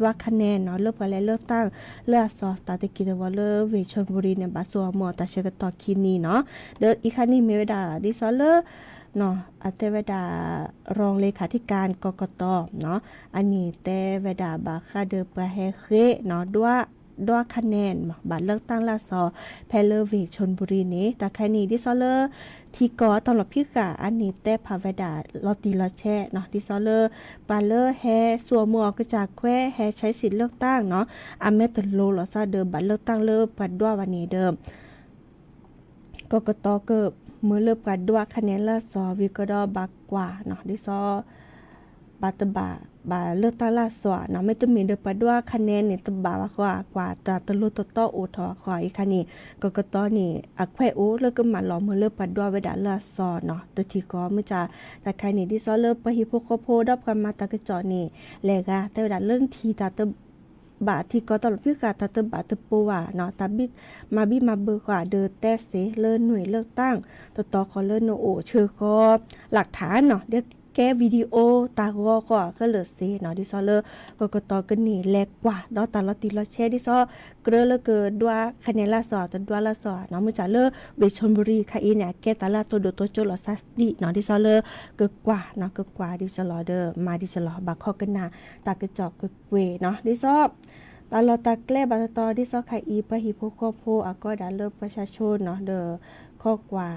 ဒွး คะแนน နီၤ လၢပှၤလဲၤလၢတၢ် လၢအစီၤတၢ်တက့ၢ်တဝီၤလၢဝ့ၢ် ชลบุรี န့ၣ် ဘၣ်စူးအီၤမၢအီၤတၢ်ဆၢကတီၢ်ခံနံၤနီၤ ဒီးအံၤခါန့ၣ်မ့ၢ်ဝဲဒၣ် ဒ်သိးလၢ အတဲဝဲဒၣ် รองเลขาธิการ กกต နီၤ အန့ၣ်တဲဝဲဒၣ်ဘၣ်ဃးဒီးပှၤဟဲဃ့နီၤ ဒွး ဒွး คะแนน ဘၣ်လၢတၢ်လၢအစီၤ ဖဲလၢဝ့ၢ် ชลบุรี န့ၣ် တၢ်ခါန့ၣ် ဒ်သိးလၢ ထံကီၢ်တၢ်လီၢ်ဖံးဃာ် အန့ၣ်တဲဖးဝဲဒၣ်လီၤတံၢ်လီၤဆဲးနီၤ ဒ်သိးလၢ ပှၤလၢဟဲစူးအီၤမၢအီၤကစၢ်ခွဲး ဟဲဆဲးစံးလၢတၢ်နီၤ အမဲာ်တလိၤလီၤစၢ်ဒီးဘၣ်လၢတၢ်လၢပှၤဒွးဘၣ်န့ၣ်ဒီး ကကတီကမၢလၢပှၤဒွး คะแนน လၢအစီၤ ဝံၤကဒီးဘၣ်ကွၢ်နီၤ ဒ်သိး ဘၣ်တဘၣ် ဘၣ်လၢတၢ်လၢအစီၤနီၤ မ့တမ့ၢ်ဒီးပှၤဒွး คะแนน န့ၣ် တဘၣ်ဘၣ်ဃီ အကွၢ်တၢ်တလိၤတတီအိၣ်ထီၣ်ဃီ အံၤခါန့ၣ် ကကတီန့ၣ် အခွဲးအိၣ်လၢကမၤလီၤမၢလၢပှၤဒွးဝဲဒၣ်လၢအစီၤနီၤ တထံၣ်ဃီ မုၢ်ကၢ် တၢ်ခါန့ၣ် ဒ်သိးလၢပှၤဟံၣ်ဖိဃီဖိဒီးပှၤမၤတၢ်ကစီၣ်န့ၣ် လဲၤဂၤတဲဝဲဒၣ်လၢနထံၣ်တၢ်တ ဘၣ်ထံကီၢ်တၢ်လီၢ်ဖံးဃာ်တၢ်တဘၣ်တပိၤဘၣ်နီၤ တၢ်ဘံၣ်မၤဘံၣ်မၤဘၢဃီဒီးတဲသ့လၢနွံလၢတၢ် တတီဃီလၢနအိၣ်ဆၢဃီ หลักฐาน နီၤ ဒီးကဲ video တၢ်ဂီၤဃီအကလုာ်သ့နီၤ ဒ်သိးလၢ ကကတီကန့ၢ်လဲၤကွၢ်ဒီးတၢ်လီၤတံၢ်လီၤဆဲး ဒ်သိး ကြၢးလၢကဒွး คะแนน လၢအစီၤ တဒွးလၢအစီၤနီၤ မုၢ်ကၢ်လၢ ဝ့ၢ် ชลบุรี ခါအံၤန့ၣ် အကဲတၢ်လၢအတိၢ်ဒိၣ်တိၢ်ကၠိလီၤစၢ်ဒံးနီၤ ဒ်သိးလၢ ကကွၢ်နီၤ ကကွၢ်ဒ်သိးလီၤဒီး မၤဒ်သိးလီၤ ဘၣ်ခီကနၣ် တၢ်ကစီၣ်ကကွဲးနီၤ ဒ်သိး တၢ်လီၢ်တၢ်ကျဲဘၣ်တတီ ဒ်သိးခါအံၤ ပှၤဟံၣ်ဖိဃီဖိအကိးဒၣ်လၢ ประชาชน နီၤ ဒီး ခီကွၢ်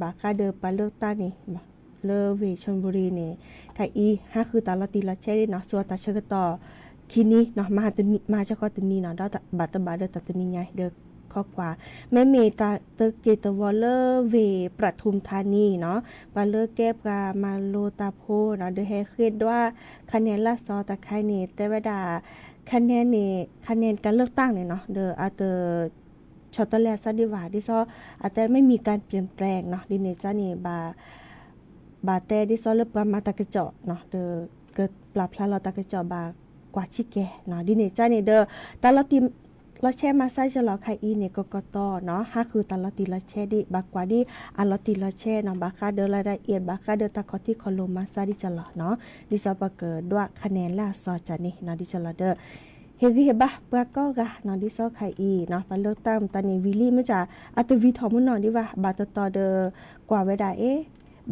ဘၣ်ဃးဒီးပှၤလၢတၢ်န့ၣ် လၢဝ့ၢ် ชลบุรี န့ၣ် ခါအံၤ ဟးဃုတၢ်လီၤတံၢ်လီၤဆဲးဒ်နီၤ စူးအီၤတၢ်ဆၢကတီၢ် ခံနံၤနီၤ မၤဟါတနံၤ မၤဟါစ့ၢ်ကီးတနံၤနီၤ ဒီးဘၣ်တဘၣ်ဒီးတၢ်တနံၤညါဒီး ခီကွၢ် မ့မ့ၢ်တၢ်တက့ၢ်တဝီၤလၢဝ့ၢ် ประทุมธานี နီၤ ပှၤလၢကဲပှၤမၤလိတၢ်ဖိနီၤ ဒီးဟဲဃ့ဒွး คะแนน လၢအစီၤတၢ်ခါန့ၣ် တဲဝဲဒၣ် คะแนน န့ၣ် คะแนน การเลือกตั้ง န့ၣ်နီၤ ဒီးအတ ဆီၣ်တလဲအစၢ်ဒံးဘၣ် ဒ်သိး အတဲ ไม่มีการเปลี่ยนแปลง နီၤ ဒ်န့ၣ်စၢ်န့ၣ် ဘၣ် ဘၣ်တဲဒ်သိးလၢပှၤမၤတၢ်ကစီၣ်နီၤ ဒီး ကပျၢ်ဖျါလီၤတၢ်ကစီၣ်ဘၣ်ကွၢ်ဆံးကဲနီၤ ဒ်န့ၣ်စၢ်န့ၣ်ဒီး တၢ်လီၤတံၢ်လီၤဆဲးမၤစၢ်ယလီၤခါအံၤန့ၣ် ကကတီနီၤ ဟးဃုတၢ်လီၤတံၢ်လီၤဆဲးဒံး ဘၣ်ကွၢ်ဒံးအလီၤတံၢ်လီၤဆဲးနီၤ ဘၣ်ဃးဒီးလၢဒၣ်အ့ၣ် ဘၣ်ဃးဒီးတၢ်ခီၣ်ထံးခီၣ်လိၤမၤစၢ်ဒ်ယလီၤနီၤ ဒ်သိးပကဒွး คะแนน လၢအစီၤစၢ်န့ၣ်နီၤ ဒ်ယလီၤဒီး ဟ့ၣ်ဂံၢ်ဟ့ၣ်ဘါ ပှၤကိးဂၤနီၤ ဒ်သိးခါအံၤနီၤ ပှၤလၢတၢ်မတၤန့ၣ် ဝံၤလံ မုၢ်ကၢ် အတဝံၤထီၣ်မုၢ်နီၤဒံးဘၣ် ဘၣ်တတီဒီး ကွၢ်ဝဲဒၣ်အ့ၣ်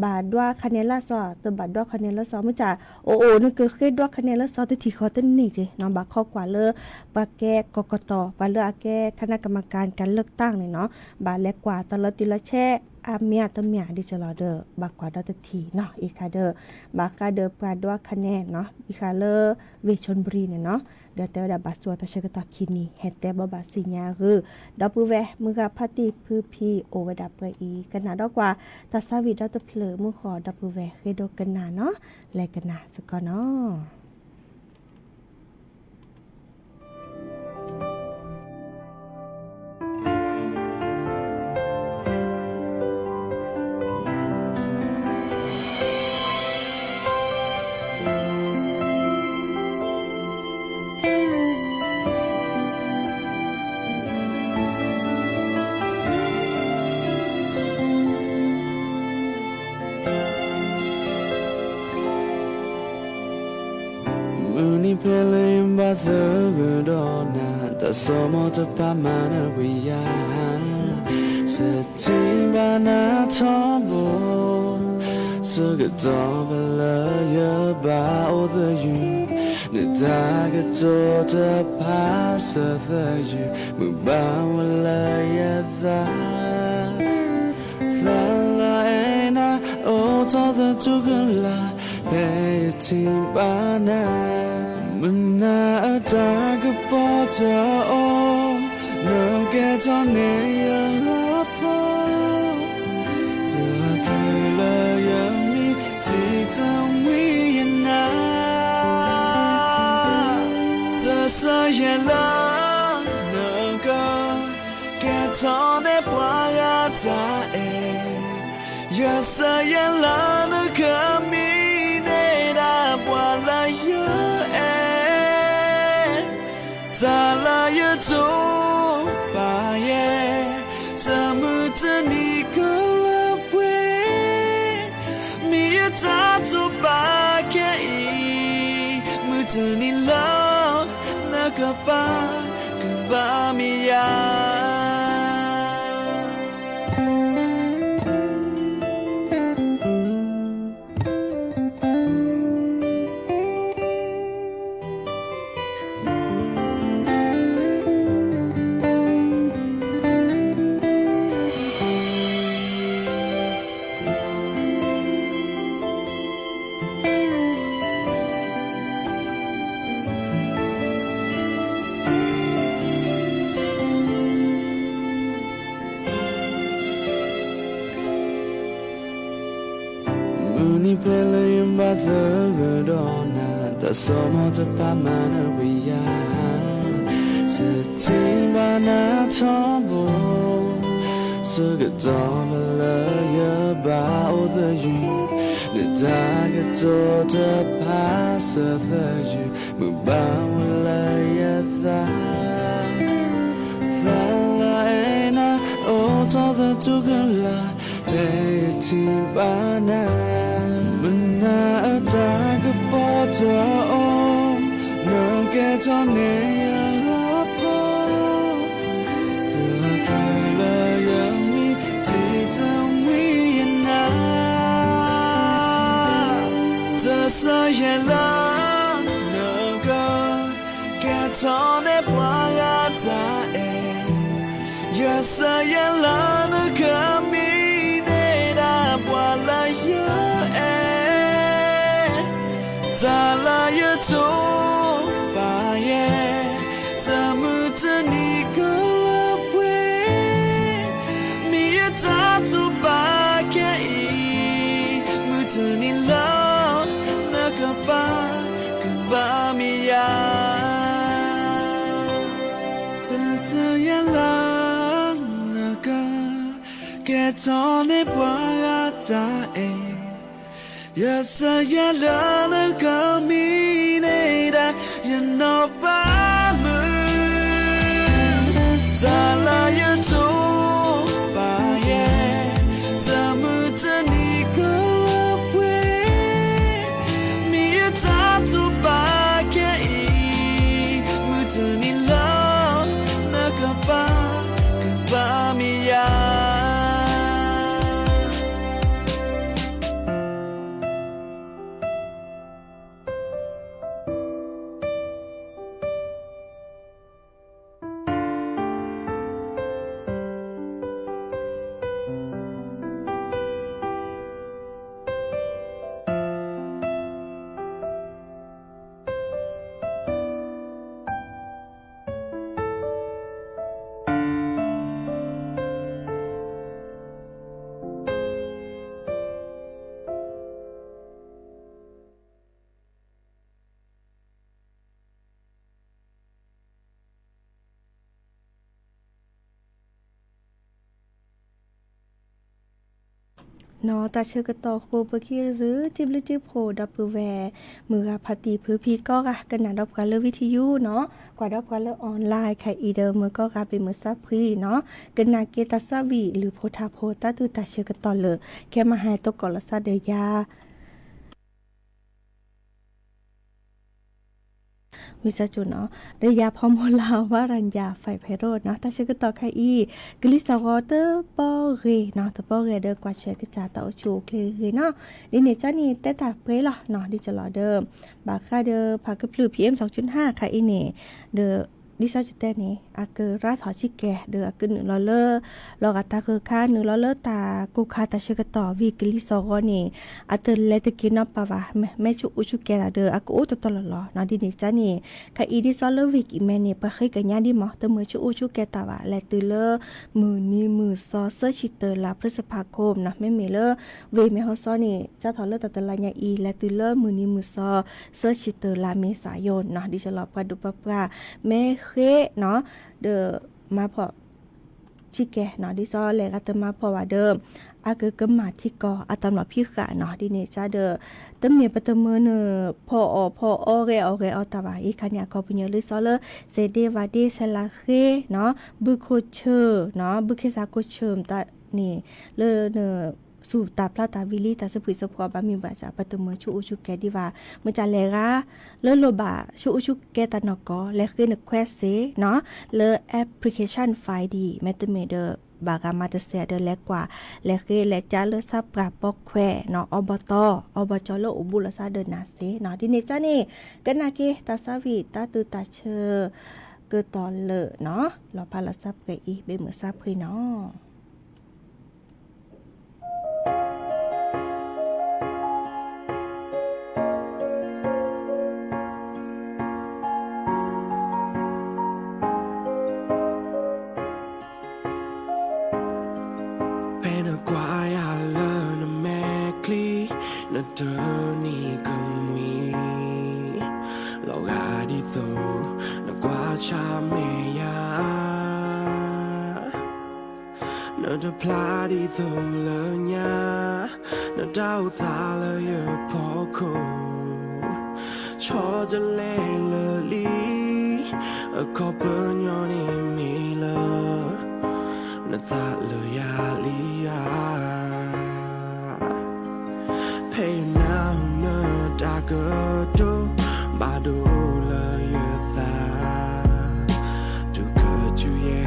ဘၣ်ဒွး คะแนน လၢအစီၤ တဘၣ်ဒွး คะแนน လၢအစီၤ မုၢ်ကၢ် အိၣ်အိၣ်နကဃ့ဒွး คะแนน လၢစီၤ တထံၣ်ဃီတန့ၢ်က့နီၤ ဘၣ်ခီကွၢ်လၢ ပှၤကဲကကတီ ပှၤလၢအကဲ คณะกรรมการการเลือกตั้ง န့ၣ်နီၤ ဘၣ်လဲၤကွၢ်တၢ်လီၤတံၢ်လီၤဆဲး အါမ့ၢ်တမ့ၢ်ဒ်ကလီၤဒီး ဘၣ်ကွၢ်ဒီးတထံၣ်နီၤ အံၤခါဒီး ဘၣ်ဃးဒီးပှၤဒိးခါနဲနီၤ အံၤခါလၢ ဝ့ၢ် ချွန်ပူရီ န့ၣ်နီၤ ဒီးတဲဝဲဒၣ်ဘၣ်ဆူးအတၢ်ဆၢကတီၢ်ခံနံၤ ဟဲတဲဘၣ်ဘၣ်ဆံညါအဂ့ၢ် ဒီပုၢ်ဝဲၢ်မုၢ်ဂၤဖါတံၢ်ဖုဖံအိၣ်ဝဲဒၣ်ပှဲၤအံၤ ကနၣ်ဒီးကွၢ် တၢ်ဆါဝံၤဒီတဖျၢၣ်မုၢ်ဃီ ဒီပုၢ်ဝဲၢ်ဃ့ဒိကနၣ်နီၤ လဲၤကနၣ်စ့ၢ်ကီးနီၤ. မုၢ်နံၤဖဲလၢယဘၣ်သဂၢၢ်ဒီးနၤ တၢ်ဆိကမိၣ်တဖၣ်မၤနၢၤဝံၤယၤ စထံၣ်ဘၣ်နၤထီဘိ ဆၢကတီၢ်ဖဲလၢယဘၣ်အိၣ်သယုၢ် နတၢ်ကတိၤတဖၣ်စၢၤသယုၢ် မုာ်ဘၣ်ဝဲလၢယသး သးလၢအဲၣ်နၤ အိၣ်ထီၣ်သတူၢ်ကလာ် ဖဲယထံၣ်ဘၣ်နၤ မုၢ်နၤအတၢ်ကပီၤတအိၣ် နကဲထီၣ်န့ၢ်ယလီၤဖီ တချုးလၢယမံ ထံၣ်တမှံယနၤ တဆၢယဲၢ်လၢ နက ကဲထီၣ်န့ၢ်ပှၤဂၤတၢ်အဲၣ် ယဆၢယဲၢ်လၢနကမံန့ၢ်ဒၣ်ပှၤလၢယအဲၣ် တၢ်လၢယတူၢ်ပာ်ယဲၢ် ဆၢမုၢ်တနံၤကလၢပှဲၤ မ့ၢ်ယတၢ်တူၢ်ဘၣ်ခဲအံၤ မုၢ်တနံၤလၢ နကပာ် ကဘၣ်မံယၤ မုၢ်နံၤဖဲလၢ ယဘၣ်သဂၢၢ်ဒီးနၤ တၢ်ဆိကမိၣ်တဖၣ်မၤနၢၤဝံၤယၤ စထံၣ်ဘၣ်နၤထီဘိ ဆၢကတီၢ်ဖဲလၢ ယဘၣ်အိၣ်သယုၢ် နတၢ်ကတိၤတဖၣ်စၢၤသယုၢ် မုာ်ဘၣ်ဝဲလၢယသး သးလၢအဲၣ်နၤ အိၣ်ထီၣ်သတူၢ်ကလာ် ဖဲယထံၣ်ဘၣ်နၤ မုၢ်နၤအတၢ်ကပီၤတအိၣ် နကဲထီၣ်န့ၢ်ယလီၤဖီ တချုးလၢယမံ ထံၣ်တမှံယနၤ တဆၢယဲၢ်လၢ နက ကဲထီၣ်န့ၢ်ပှၤဂၤတၢ်အဲၣ် ယဆၢယဲၢ်လၢနကမံန့ၢ်ဒၣ်ပှၤလၢယအဲၣ် တၢ်လၢယတူၢ်ပာ်ယဲၢ် ဆၢမုၢ်တနံၤကလၢပှဲၤ မ့ၢ်ယတၢ်တူၢ်ဘၣ်ခဲအံၤ မုၢ်တနံၤလၢ နကပာ် ကဘၣ်မံယၤ တဆၢယဲၢ်လၢ နက ကဲထီၣ်န့ၢ်ပှၤဂၤတၢ်အဲၣ် ယဆၢယဲၢ်လၢနကမံန့ၢ်ဒၣ် ယနီၢ်ပၤမုၣ် တၢ်လၢယတူၢ်ဘၣ်ယဲၢ် ဆၢမုၢ်တနံၤကလၢပှဲၤ မ့ၢ်ယတၢ်တူၢ်ဘၣ်ခဲအံၤ မုၢ်တနံၤလၢ နကပာ် ကဘၣ်မံယၤ နီၣ် တၢ်ဆၢကတီၢ်ဃိ ပခံရၢ စံးဘျုးစံးဖှိၣ် ဒီပုၢ်ဝဲၢ် မုၢ်ဂၤဖါတံၢ်ဖုဖံကိးဂၤ ကနၣ်ဒီးပှၤလၢ ဝံထံယူ နီၣ်, ကွၢ်ဒီးပှၤလၢ online ခဲအံၤဒီး မုၢ်ကိးဂၤ ဘ့ၣ်မုၢ်ဆါဖှံနီၣ်, ကနၣ်က့ၤတၢ်ဆါဝံၤ လုၢ်ဖိထါဖိ တၢ်သူၣ်တၢ်ဆၢကတီၢ်လၢာ် ခဲမုၢ်ဟါ သကိးလီၤသးဒီးယၤ ဝံသးစူၤနီၣ်, ဒီးယၤဖီမိၢ်လၤ ဝါရၤယၤ ဖဲဖဲရိၣ်နီၣ်, တၢ်ဆၢကတီၢ်ခဲအံၤ ကလံၤစးဂီၤတပီဂ့ၤနီၣ်, တပီဂ့ၤဒီး ကွၢ်ဆၢကစၢ်တၢ်အိၣ်ဆူၣ်အိၣ်ချ့ဂ့ၤနီၣ်, ဒ်န့ၣ်ကန့ၣ် တဲတၢ်ပှဲၤလီၤနီၣ်, ဒ်ကလီၤဒီး ဘၣ်ဃးဒီး ဖးကဖျုး PM စူနဟါ ခဲအံၤန့ၣ် ဒီး ဒ်သိးကတဲန့ၣ် အကရၣ်ထီၣ်ဆံကဲၤ ဒီးအကနုာ်လီၤလၢ လီၤဂာ်တၢ်ဂၢၢ်ခါ နုာ်လီၤလၢတၢ်ကိၢ်ခါတၢ်ဆၢကတီၢ် ဝံၤကလံၤစးဂီၤန့ၣ် အတလဲၤတက့ၤနီတပၤဘၣ်, မ့ၢ်ဆူၣ်အူဆူၣ်ကဲၤတၢ်ဒီး အကအိၣ်တတီၤလီၢ်လီၤနီၣ်, ဒ်န့ၣ်ကန့ၣ် ခဲအံၤဒ်သိးလၢဝ့ၢ်ကံၣ်မဲန့ၣ် ပှၤဃ့ကညးဒ်မး တမ့ၢ်ဆူၣ်အူဆူၣ်ကဲၤတၢ်ဘၣ်, လဲၤတုၤလၢ မုၢ်နံၤမုၢ်သီ သၢဆံတၢၤလါ ဖရၢစဖးခိၣ်နီၣ်, မ့မ့ၢ်လၢ ဝ့ၢ်မဲၢ်ဟီၣ်စီန့ၣ် စးထီၣ်လၢတၢ်တလါညါအံၤ လဲၤတုၤလၢမုၢ်နံၤမုၢ်သီ သၢဆံတၢၤလါ မ့ၢ်စးယိၣ်နီၣ်, ဒ်သိးလီၤပှၤဒိၣ်ပှၤပှၢ် မ့ၢ်ဃ့နီၣ် ဒီးမၤဖှီၣ် ဆံကဲၤနီၣ်, ဒ်သိးလဲၤဂၤတမၤဖှီၣ်ဘၣ်ဒီး အကကမၣ်ထံကီၢ်အတၢ်မျၢ်ဖံးဃာ်နီၣ်, ဒ်န့ၣ်ကဒီး တမ့ၢ်ပတမၢနုာ် ဖီၣ်အီၣ်ဖီၣ်အီ ဂဲၤအီၣ်ဂဲၤအီတၢ်ဘၣ်, အံၤခါန့ၣ် အခီပညီလၢသိးလၢ စဲးဒ့ဝၤဒ့ ဆဲးလၤဃ့နီၣ်, ဘုခိၣ်ဆၢနီၣ်, ဘုခ့စးခိၣ်ဆၢမတၤန့ၣ် လၢန ဆူၣ်တၢ်ဖျါတၢ်ဝံၤလံ တၢ်ဆၢဖှံးဆၢဖှီၣ်ဘၣ်မံၤဘၣ်စး ပတမ့ၢ်ဆူၣ်အူဆူၣ်ကဲၤဒံးဘၣ်, မ့ၢ်တၢ်လဲၤဂၤ လၢလိၣ်ဘၣ်ဆူၣ်အူဆူၣ်ကဲၤတၢ်နီၢ်ကီၢ် လဲၤဃ့နခွဲးစ့နီၣ် လၢ application file ဒ်အံၤ မ့တမ့ၢ်ဒီး ဘၣ်ဂၤမၤတစဲးဒီးလဲၤကွၢ် လဲၤဃ့လဲၤကၠါလၢဆၣ်ပှၢ်ပိာ်ခွဲးနီၣ် အီဘီတီၣ် အီဘီကၠီလၢအိၣ်ဘူးလီၤသးဒီးနၤစ့နီၣ်, ဒ်န့ၣ်ကန့ၣ် ကနၣ်က့ၤတၢ်ဆါဝံၤ တၢ်သူၣ်တၢ်ဆၢကတီၢ်လၢာ်နီၣ်, လီၤဖးလီၤဆၢပှဲၤအံၤ ဘ့ၣ်မုၢ်ဆါဖှံနီၣ်. ဖဲနကွၢ်ယၤလၢနမဲာ်ချံ နတနံၤကမှံ လီၤဂာ်ဒ်သိး နကွၢ်ဆၢၣ်မဲာ်ယၤ နတဖျါဒ်သိးလၢညါ နတၢ်အိၣ်သးလၢယဖီခိၣ် ဆီတလဲလၢလံ အခီပညီန့ၣ်မ့ၢ်လၢ နသးလၢယၤလံဧါ ဖဲယနၢ်ဟူနတၢ်ကတိၤ ဘၣ်ဒိလၢယသး တုၤကတုၤယဲ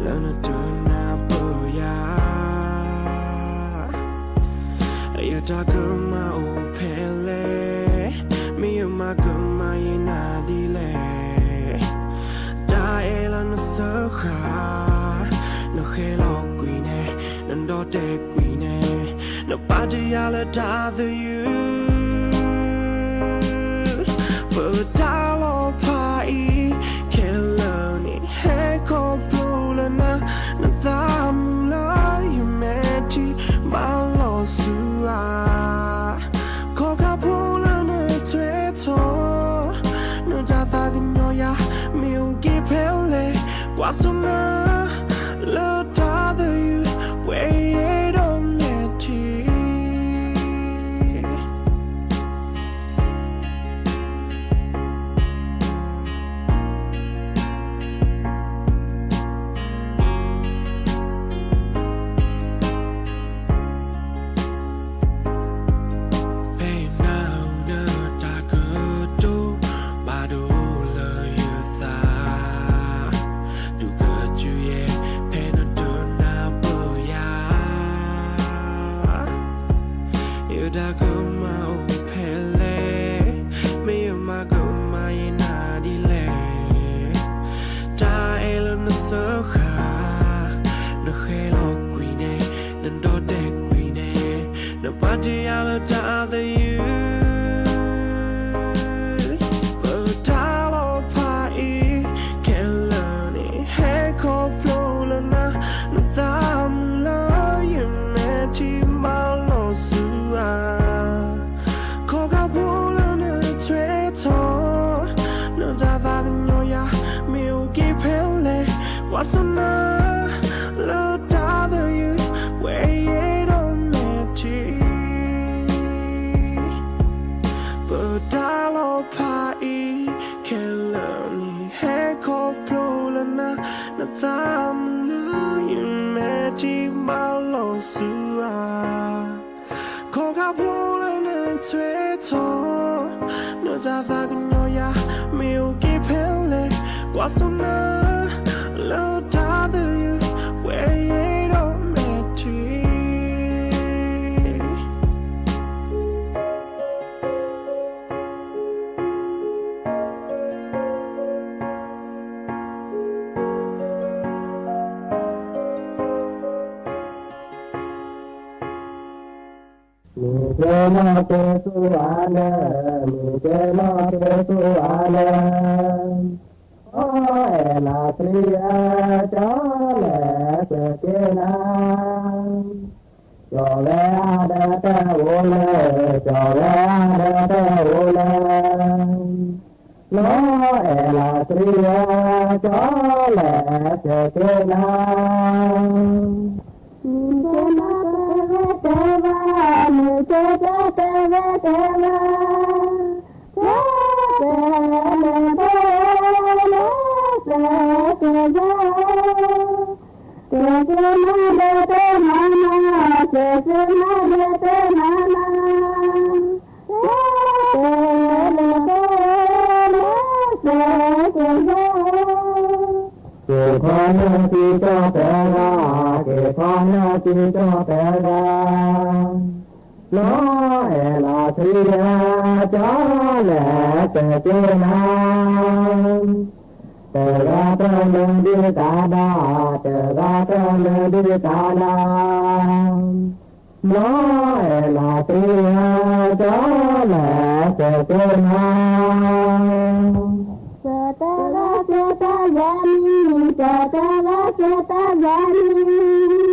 လၢနတနၢ်ပၢၢ်ယၤ ယတၢ်ကမၣ်အိၣ်ဖဲလဲၣ် မ့ၢ်ယမၤကမၣ်ယနၤဒ်လဲၣ် တၢ်အဲၣ်လၢနစၢဃာ် နဃဲလီၤကွံာ်န့ၣ် နဒီၣ်တဲာ်ကွံာ်န့ၣ် နပာ်တ့ၢ်ယၤလၢတၢ်သယုၢ် ပတၢ်လီၤဖးအံၤ ခဲလၢာ်န့ၣ် ဟဲခီဖျိလၢနၤ နသးမုာ်လၢယမဲာ်ထံဘၣ်လီၤဆူဧါ ခီကီဖိလၢနထွဲထီၣ် နတၢ်သးကညီၤယၤ မ့ၢ်အိၣ်က့ၤဖဲလဲၣ် ကွၢ်ဆိနၤ လၢတၢ်သယုၢ် ပှဲၤယဲဒီးမဲာ်ထံ ဖဲယနၢ်ဟူနတၢ်ကတိၤ ဘၣ်ဒိလၢယသး တုၤကတုၤယဲ ဖဲနတနၢ်ပၢၢ်ယၤ ယတၢ်ကမၣ်အိၣ်ဖဲလဲၣ် မ့ၢ်ယမၤကမၣ်ယနၤဒ်လဲၣ် တၢ်အဲၣ်လၢနစၢဃာ် နဃဲလီၤကွံာ်န့ၣ် နဒီၣ်တဲာ်ကွံာ်န့ၣ် နပာ်တ့ၢ်ယၤလၢတၢ်သယုၢ် ပတၢ်လီၤဖးအံၤ ခဲလၢာ်န့ၣ် ဟဲခီဖျိလၢနၤ နသးမုာ်လၢယမဲာ်ထံဘၣ်လီၤဆူဧါ ခီကီဖိလၢနထွဲထီၣ် နတၢ်သးကညီၤယၤ မ့ၢ်အိၣ်က့ၤဖဲလဲၣ် ကွၢ်ဆိနၤ လၢတၢ်သယုၢ် ပှဲၤယဲဒီးမဲာ်ထံ န့ၣ်ဟဲခီဖျိလၢနၤ, နသးမုာ်လၢယမဲာ်ထံမၤလီၤဆူဧါ. ခီဃာ်ဖိလၢနဆဲးထီၣ်, နတၢ်သးကညီၤယၤ, မ့ၢ်အိၣ်က့ၤဖဲလဲၣ်, ကွၢ်စိနၤ လၢတၢ်သယုၢ် ဝဲယဲဒီးမဲာ်ထံ မ့ၢ်ကဲနီၢ်ကဲစိအါလၢ, မ့ၢ်ကဲနီၢ်ကဲစိအါလၢ, အီအဲၣ်လီၤသရံးဧၢ, ကၠီလဲၤစဲးက့ၤနၤ, ကၠီဝဲအါဒီးတအိၣ်လၢ, ကၠီဝဲအါဒီးတအိၣ်လၢ လီၤအဲၣ်လီၤသရံးဧၢ, ကၠီလဲၤစဲးက့ၤနၤ, မ့ၢ်ကဲနီၢ်တဲဝဲတဲဝါ, မ့ၢ်ကဲတဲတဲဝဲတဲဝါ, ကၠီတဲလဲၤဘၣ်, လဲၤစဲးက့ၤယၤ စဲးက့ၤနၤဒီးတနီၤနီၤ, စဲးက့ၤနၤဒီးတနီၤနီၤ, စဲးက့ၤလဲၤဘၣ်, လဲၤစဲးက့ၤယၤ, က့ၤခီနၤက့ၤကၠီတဲဂၤ, က့ၤခီနၤက့ၤကၠီတဲဂၤ, လီၤအဲၣ်လီၤသရံးဧၢ, ကၠီလဲၤစဲးက့ၤနၤ တဂၤတမုာ်ဒံးတၢ်ဒၣ်, တဂၤတမုာ်ဒံးတၢ်ဒၣ်, လီၤ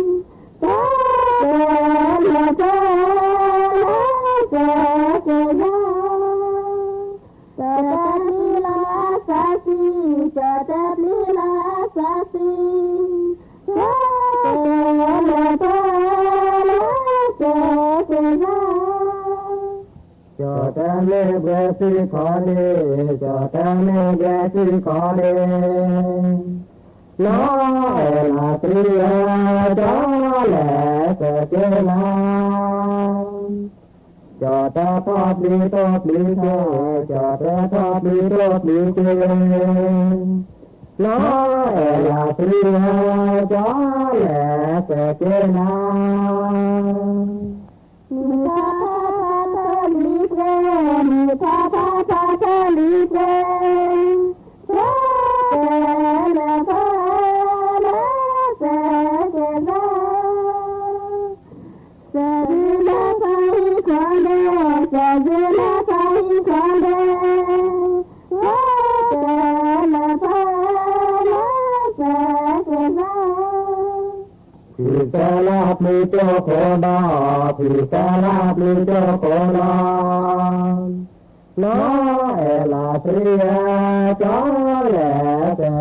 အဲၣ်လီၤသရံးဧၢ, ကၠီလဲၤစဲးက့ၤနၤ, ကၠီတဲဂၤစဲးတၢ်ယၤနံၤ, ကၠီတဲဂၤစဲးတၢ်ယၤနံၤ, ကၠီတဲလဲၤဘၣ်, လဲၤစဲးက့ၤယၤ ကၠီတဲပျံၤလီၤအသးစံ, ကၠီတဲပျံၤလီၤအသးစံ, ကၠီတဲလဲၤဘၣ်, လဲၤစဲးက့ၤယၤ, ကၠီတဲမ့ၢ်ဘှဲစ့ၢ်ကီးန့ၣ်, ကၠီတဲမ့ၢ်ဘှဲစ့ၢ်ကီးန့ၣ်, လီၤအဲၣ်လီၤသရံးဧၢ, ကၠီလဲၤစဲးက့ၤနၤ ကၠီတဲထီၣ်ပျံၤထီၣ်ပျံၤက့ၤ, ကၠီတဲထီၣ်ပျံၤထီၣ်ပျံၤက့ၤ, လီၤအဲၣ်လီၤသရံးဧၢ, ကၠီလဲၤစဲးက့ၤနၤ, မုၢ်ထီၣ်ထီၣ်ထီၣ်ထီၣ်လံၤကျဲ, မုၢ်ထီၣ်ထီၣ်ထီၣ်ထီၣ်လံၤကျဲ, ကၠီတဲလဲၤဘၣ်, လဲၤစဲးက့ၤယၤ စဲးဒုးလၢဖးဟံၣ်ခီဒဲး, စဲးဒုးလၢဖးဟံၣ်ခီဒဲး, ဝဲတဲလဲၤဖးလဲၤစဲးက့ၤယၤ, ဖံးစဲလၢပျံၤကၠိခိၣ်ဒီး, ဖံးစဲလၢပျံၤကၠိခိၣ်ဒီး, လီၤအဲၣ်လီၤသရံးဧၢ, ကၠီလဲၤစဲးက့ၤနၤ ဖံးဖံးဘၣ်ဘၣ်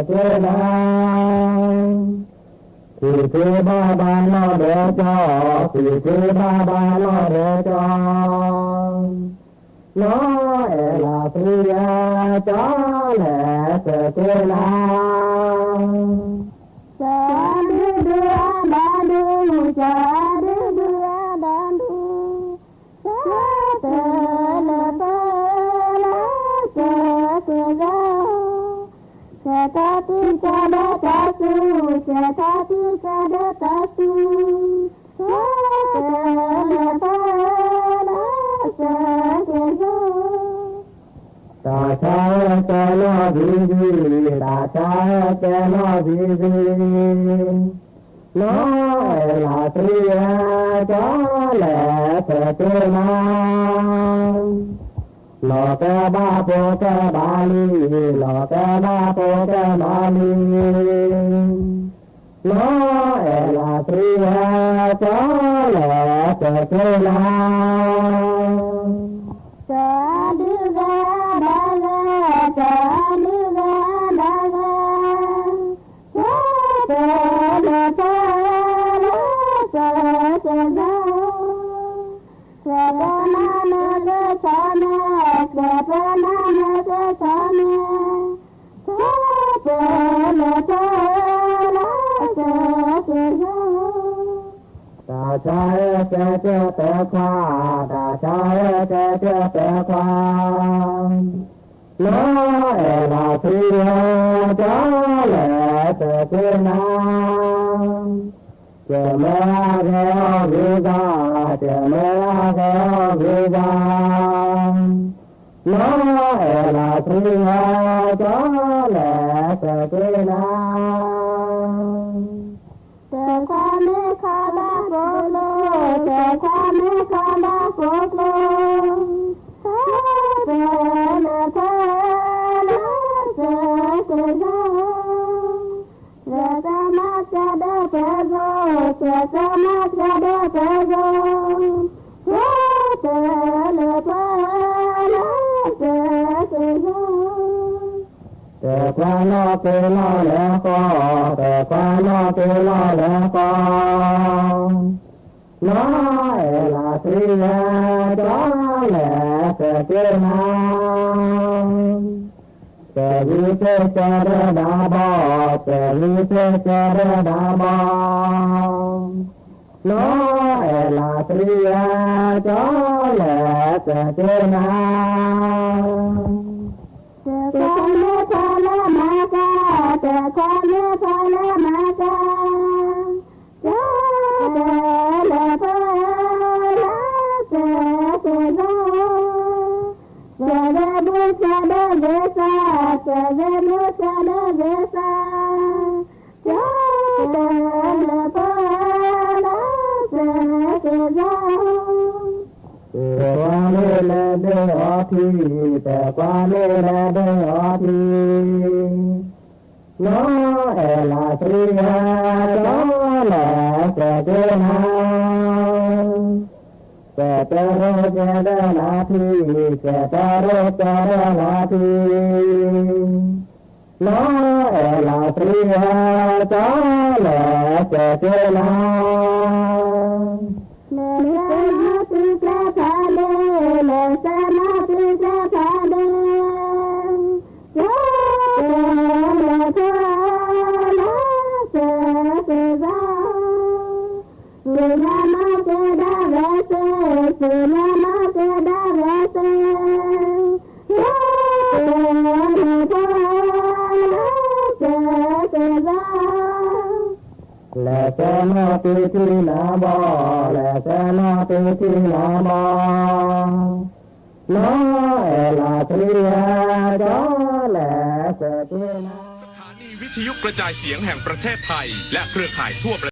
နီၢ်ဒဲးကၠီ, ဖံးဖံးဘၣ်ဘၣ်နီၢ်ဒဲးကၠီ, လီၤအဲၣ်လီၤသရံးဧၢ, ကၠီလဲၤစဲးက့ၤနၤ, ကၠီဒုဒုအဒၣ်ဒူ, ကၠီဒုဒုအဒၣ်ဒူ, ကၠီတဲလဲၤဘၣ်, လဲၤစဲးက့ၤယၤ, စဲးတၢ်တံၢ်ကၢ်ဒီးတၢ်သူ, စဲးတၢ်တံၢ်ကၢ်ဒီးတၢ်သူ, ကၠီတဲလဲၤဘၣ်, လဲၤစဲးက့ၤယၤ, တၢ်ဆါဟဲတဲနီၢ်ဂံၢ်ဂံၢ်, တၢ်ဆါဟဲတဲနီၢ်ဂံၢ်ဂံၢ်, လီၤအဲၣ်လီၤသရံးဧၢ, ကၠီလဲၤစဲးက့ၤနၤ, လီၤကဲဘၣ်ဖိကဲဘၣ်လံၤ, လီၤကဲဘၣ်ဖိကဲဘၣ်လံၤ, လီၤအဲၣ်လီၤသရံးဧၢ, ကၠီလဲၤစဲးက့ၤနၤ, ကၠီဒုးဂၤဒၣ်ဂၤ, ကၠီဒုးဂၤဒၣ်ဂၤ, ကၠီတဲလဲၤဘၣ်, လဲၤစဲးက့ၤယၤ, စဲးပနၢ်မ့ၢ်ကဆီမဲ, စဲးပနၢ်မ့ၢ်ကဆီမဲ, တဲခွါ, တၢ်ဆါဝဲကဲကဲတဲခွါ, နီၢ်အဲၣ်လးသံယဲ ကၠီလဲၤသက့နၤ, ကဲမ့ၢ်အဂဲၤအီၣ်ဂ့ၤဂၤ, ကဲမ့ၢ်အဂဲၤအီၣ်ဂ့ၤဂၤ, နီၢ်အဲၣ်လးသံယဲ ကၠီလဲၤသက့နၤ. တဲခွါမ့ၢ်ခါဘၣ်ကိးကျိ, တဲခွါမ့ၢ်ခါဘၣ်ကိးကျိ, တၢ်တဲလၢဖဲလၢစဲးက့ၤဂၤ, ဆဲးကမၤဆဲးဒီးပှဲၤဂီၤ, ဆဲးကမၤဆဲးဒီးပှဲၤဂီၤ, တၢ်တဲလၢဖဲလၢစဲးက့ၤဂၤ. တဲခွါနီၢ်က့ၤလီၤလဲၤဃီ, တဲခွါနီၢ်က့ၤလီၤလဲၤဃီ, နီၢ်အဲၣ်လးသံယဲ ကၠီလဲၤသက့နၤ, တဲဂံၢ်သ့ၣ်ကၠီဒီးဒၣ်ဘီ, တဲဂံၢ်သ့ၣ်ကၠီဒီးဒၣ်ဘီ, နီၢ်အဲၣ်လးသံယဲ ကၠီလဲၤသက့နၤ. တဲခွါမ့ၢ်ဖီလၢမၤကၤ, တဲခွါမ့ၢ်ဖီလၢမၤကၤ, တၢ်တဲလၢဖဲလၢစဲးက့ၤဂၤ, စဲးဂ့ၤမူစဲးဒီးဂ့ၤစၢ်, စဲးဂ့ၤမူစဲးဒီးဂ့ၤစၢ်, တၢ်တဲလၢဖဲလၢစဲးက့ၤဂၤ. တဲခွါမ့ၢ်လဲၤဒ့အီထံ, တဲခွါမ့ၢ်လဲၤဒ့အီထံ, နီၢ်အဲၣ်လးသံယဲ ကၠီလဲၤသက့နၤ, ကဲတၢ်ရိၣ်ကဲဒီးလၢထံ, ကဲတၢ်ရိၣ်ကဲဒီးလၢထံ, နီၢ်အဲၣ်လးသံယဲ ကၠီလဲၤသက့နၤ. လဲၤဆဲးနီၢ်သုကျဲဖးဒ့, လဲၤဆဲးနီၢ်သုကျဲဖးဒ့, ကၠီတဲလၢဖဲလၢစဲးက့ၤဂၤ, သုးညါနီၢ်က့ၤဒၣ်ဝဲစ့ၢ်, သုးညါနီၢ်က့ၤဒၣ်ဝဲစ့ၢ်, ကၠီတဲလၢဖဲလၢစဲးက့ၤဂၤ. လဲၤဆဲးနီၢ်သုထံနၤဘီ, လဲၤဆဲးနီၢ်သုထံနၤဘီ, နီၢ်အဲၣ်လးသံယဲ ကၠီလဲၤသက့နၤ. สถานีวิทยุกระจายเสียงแห่งประเทศไทยและเครือข่ายทั่วประเทศ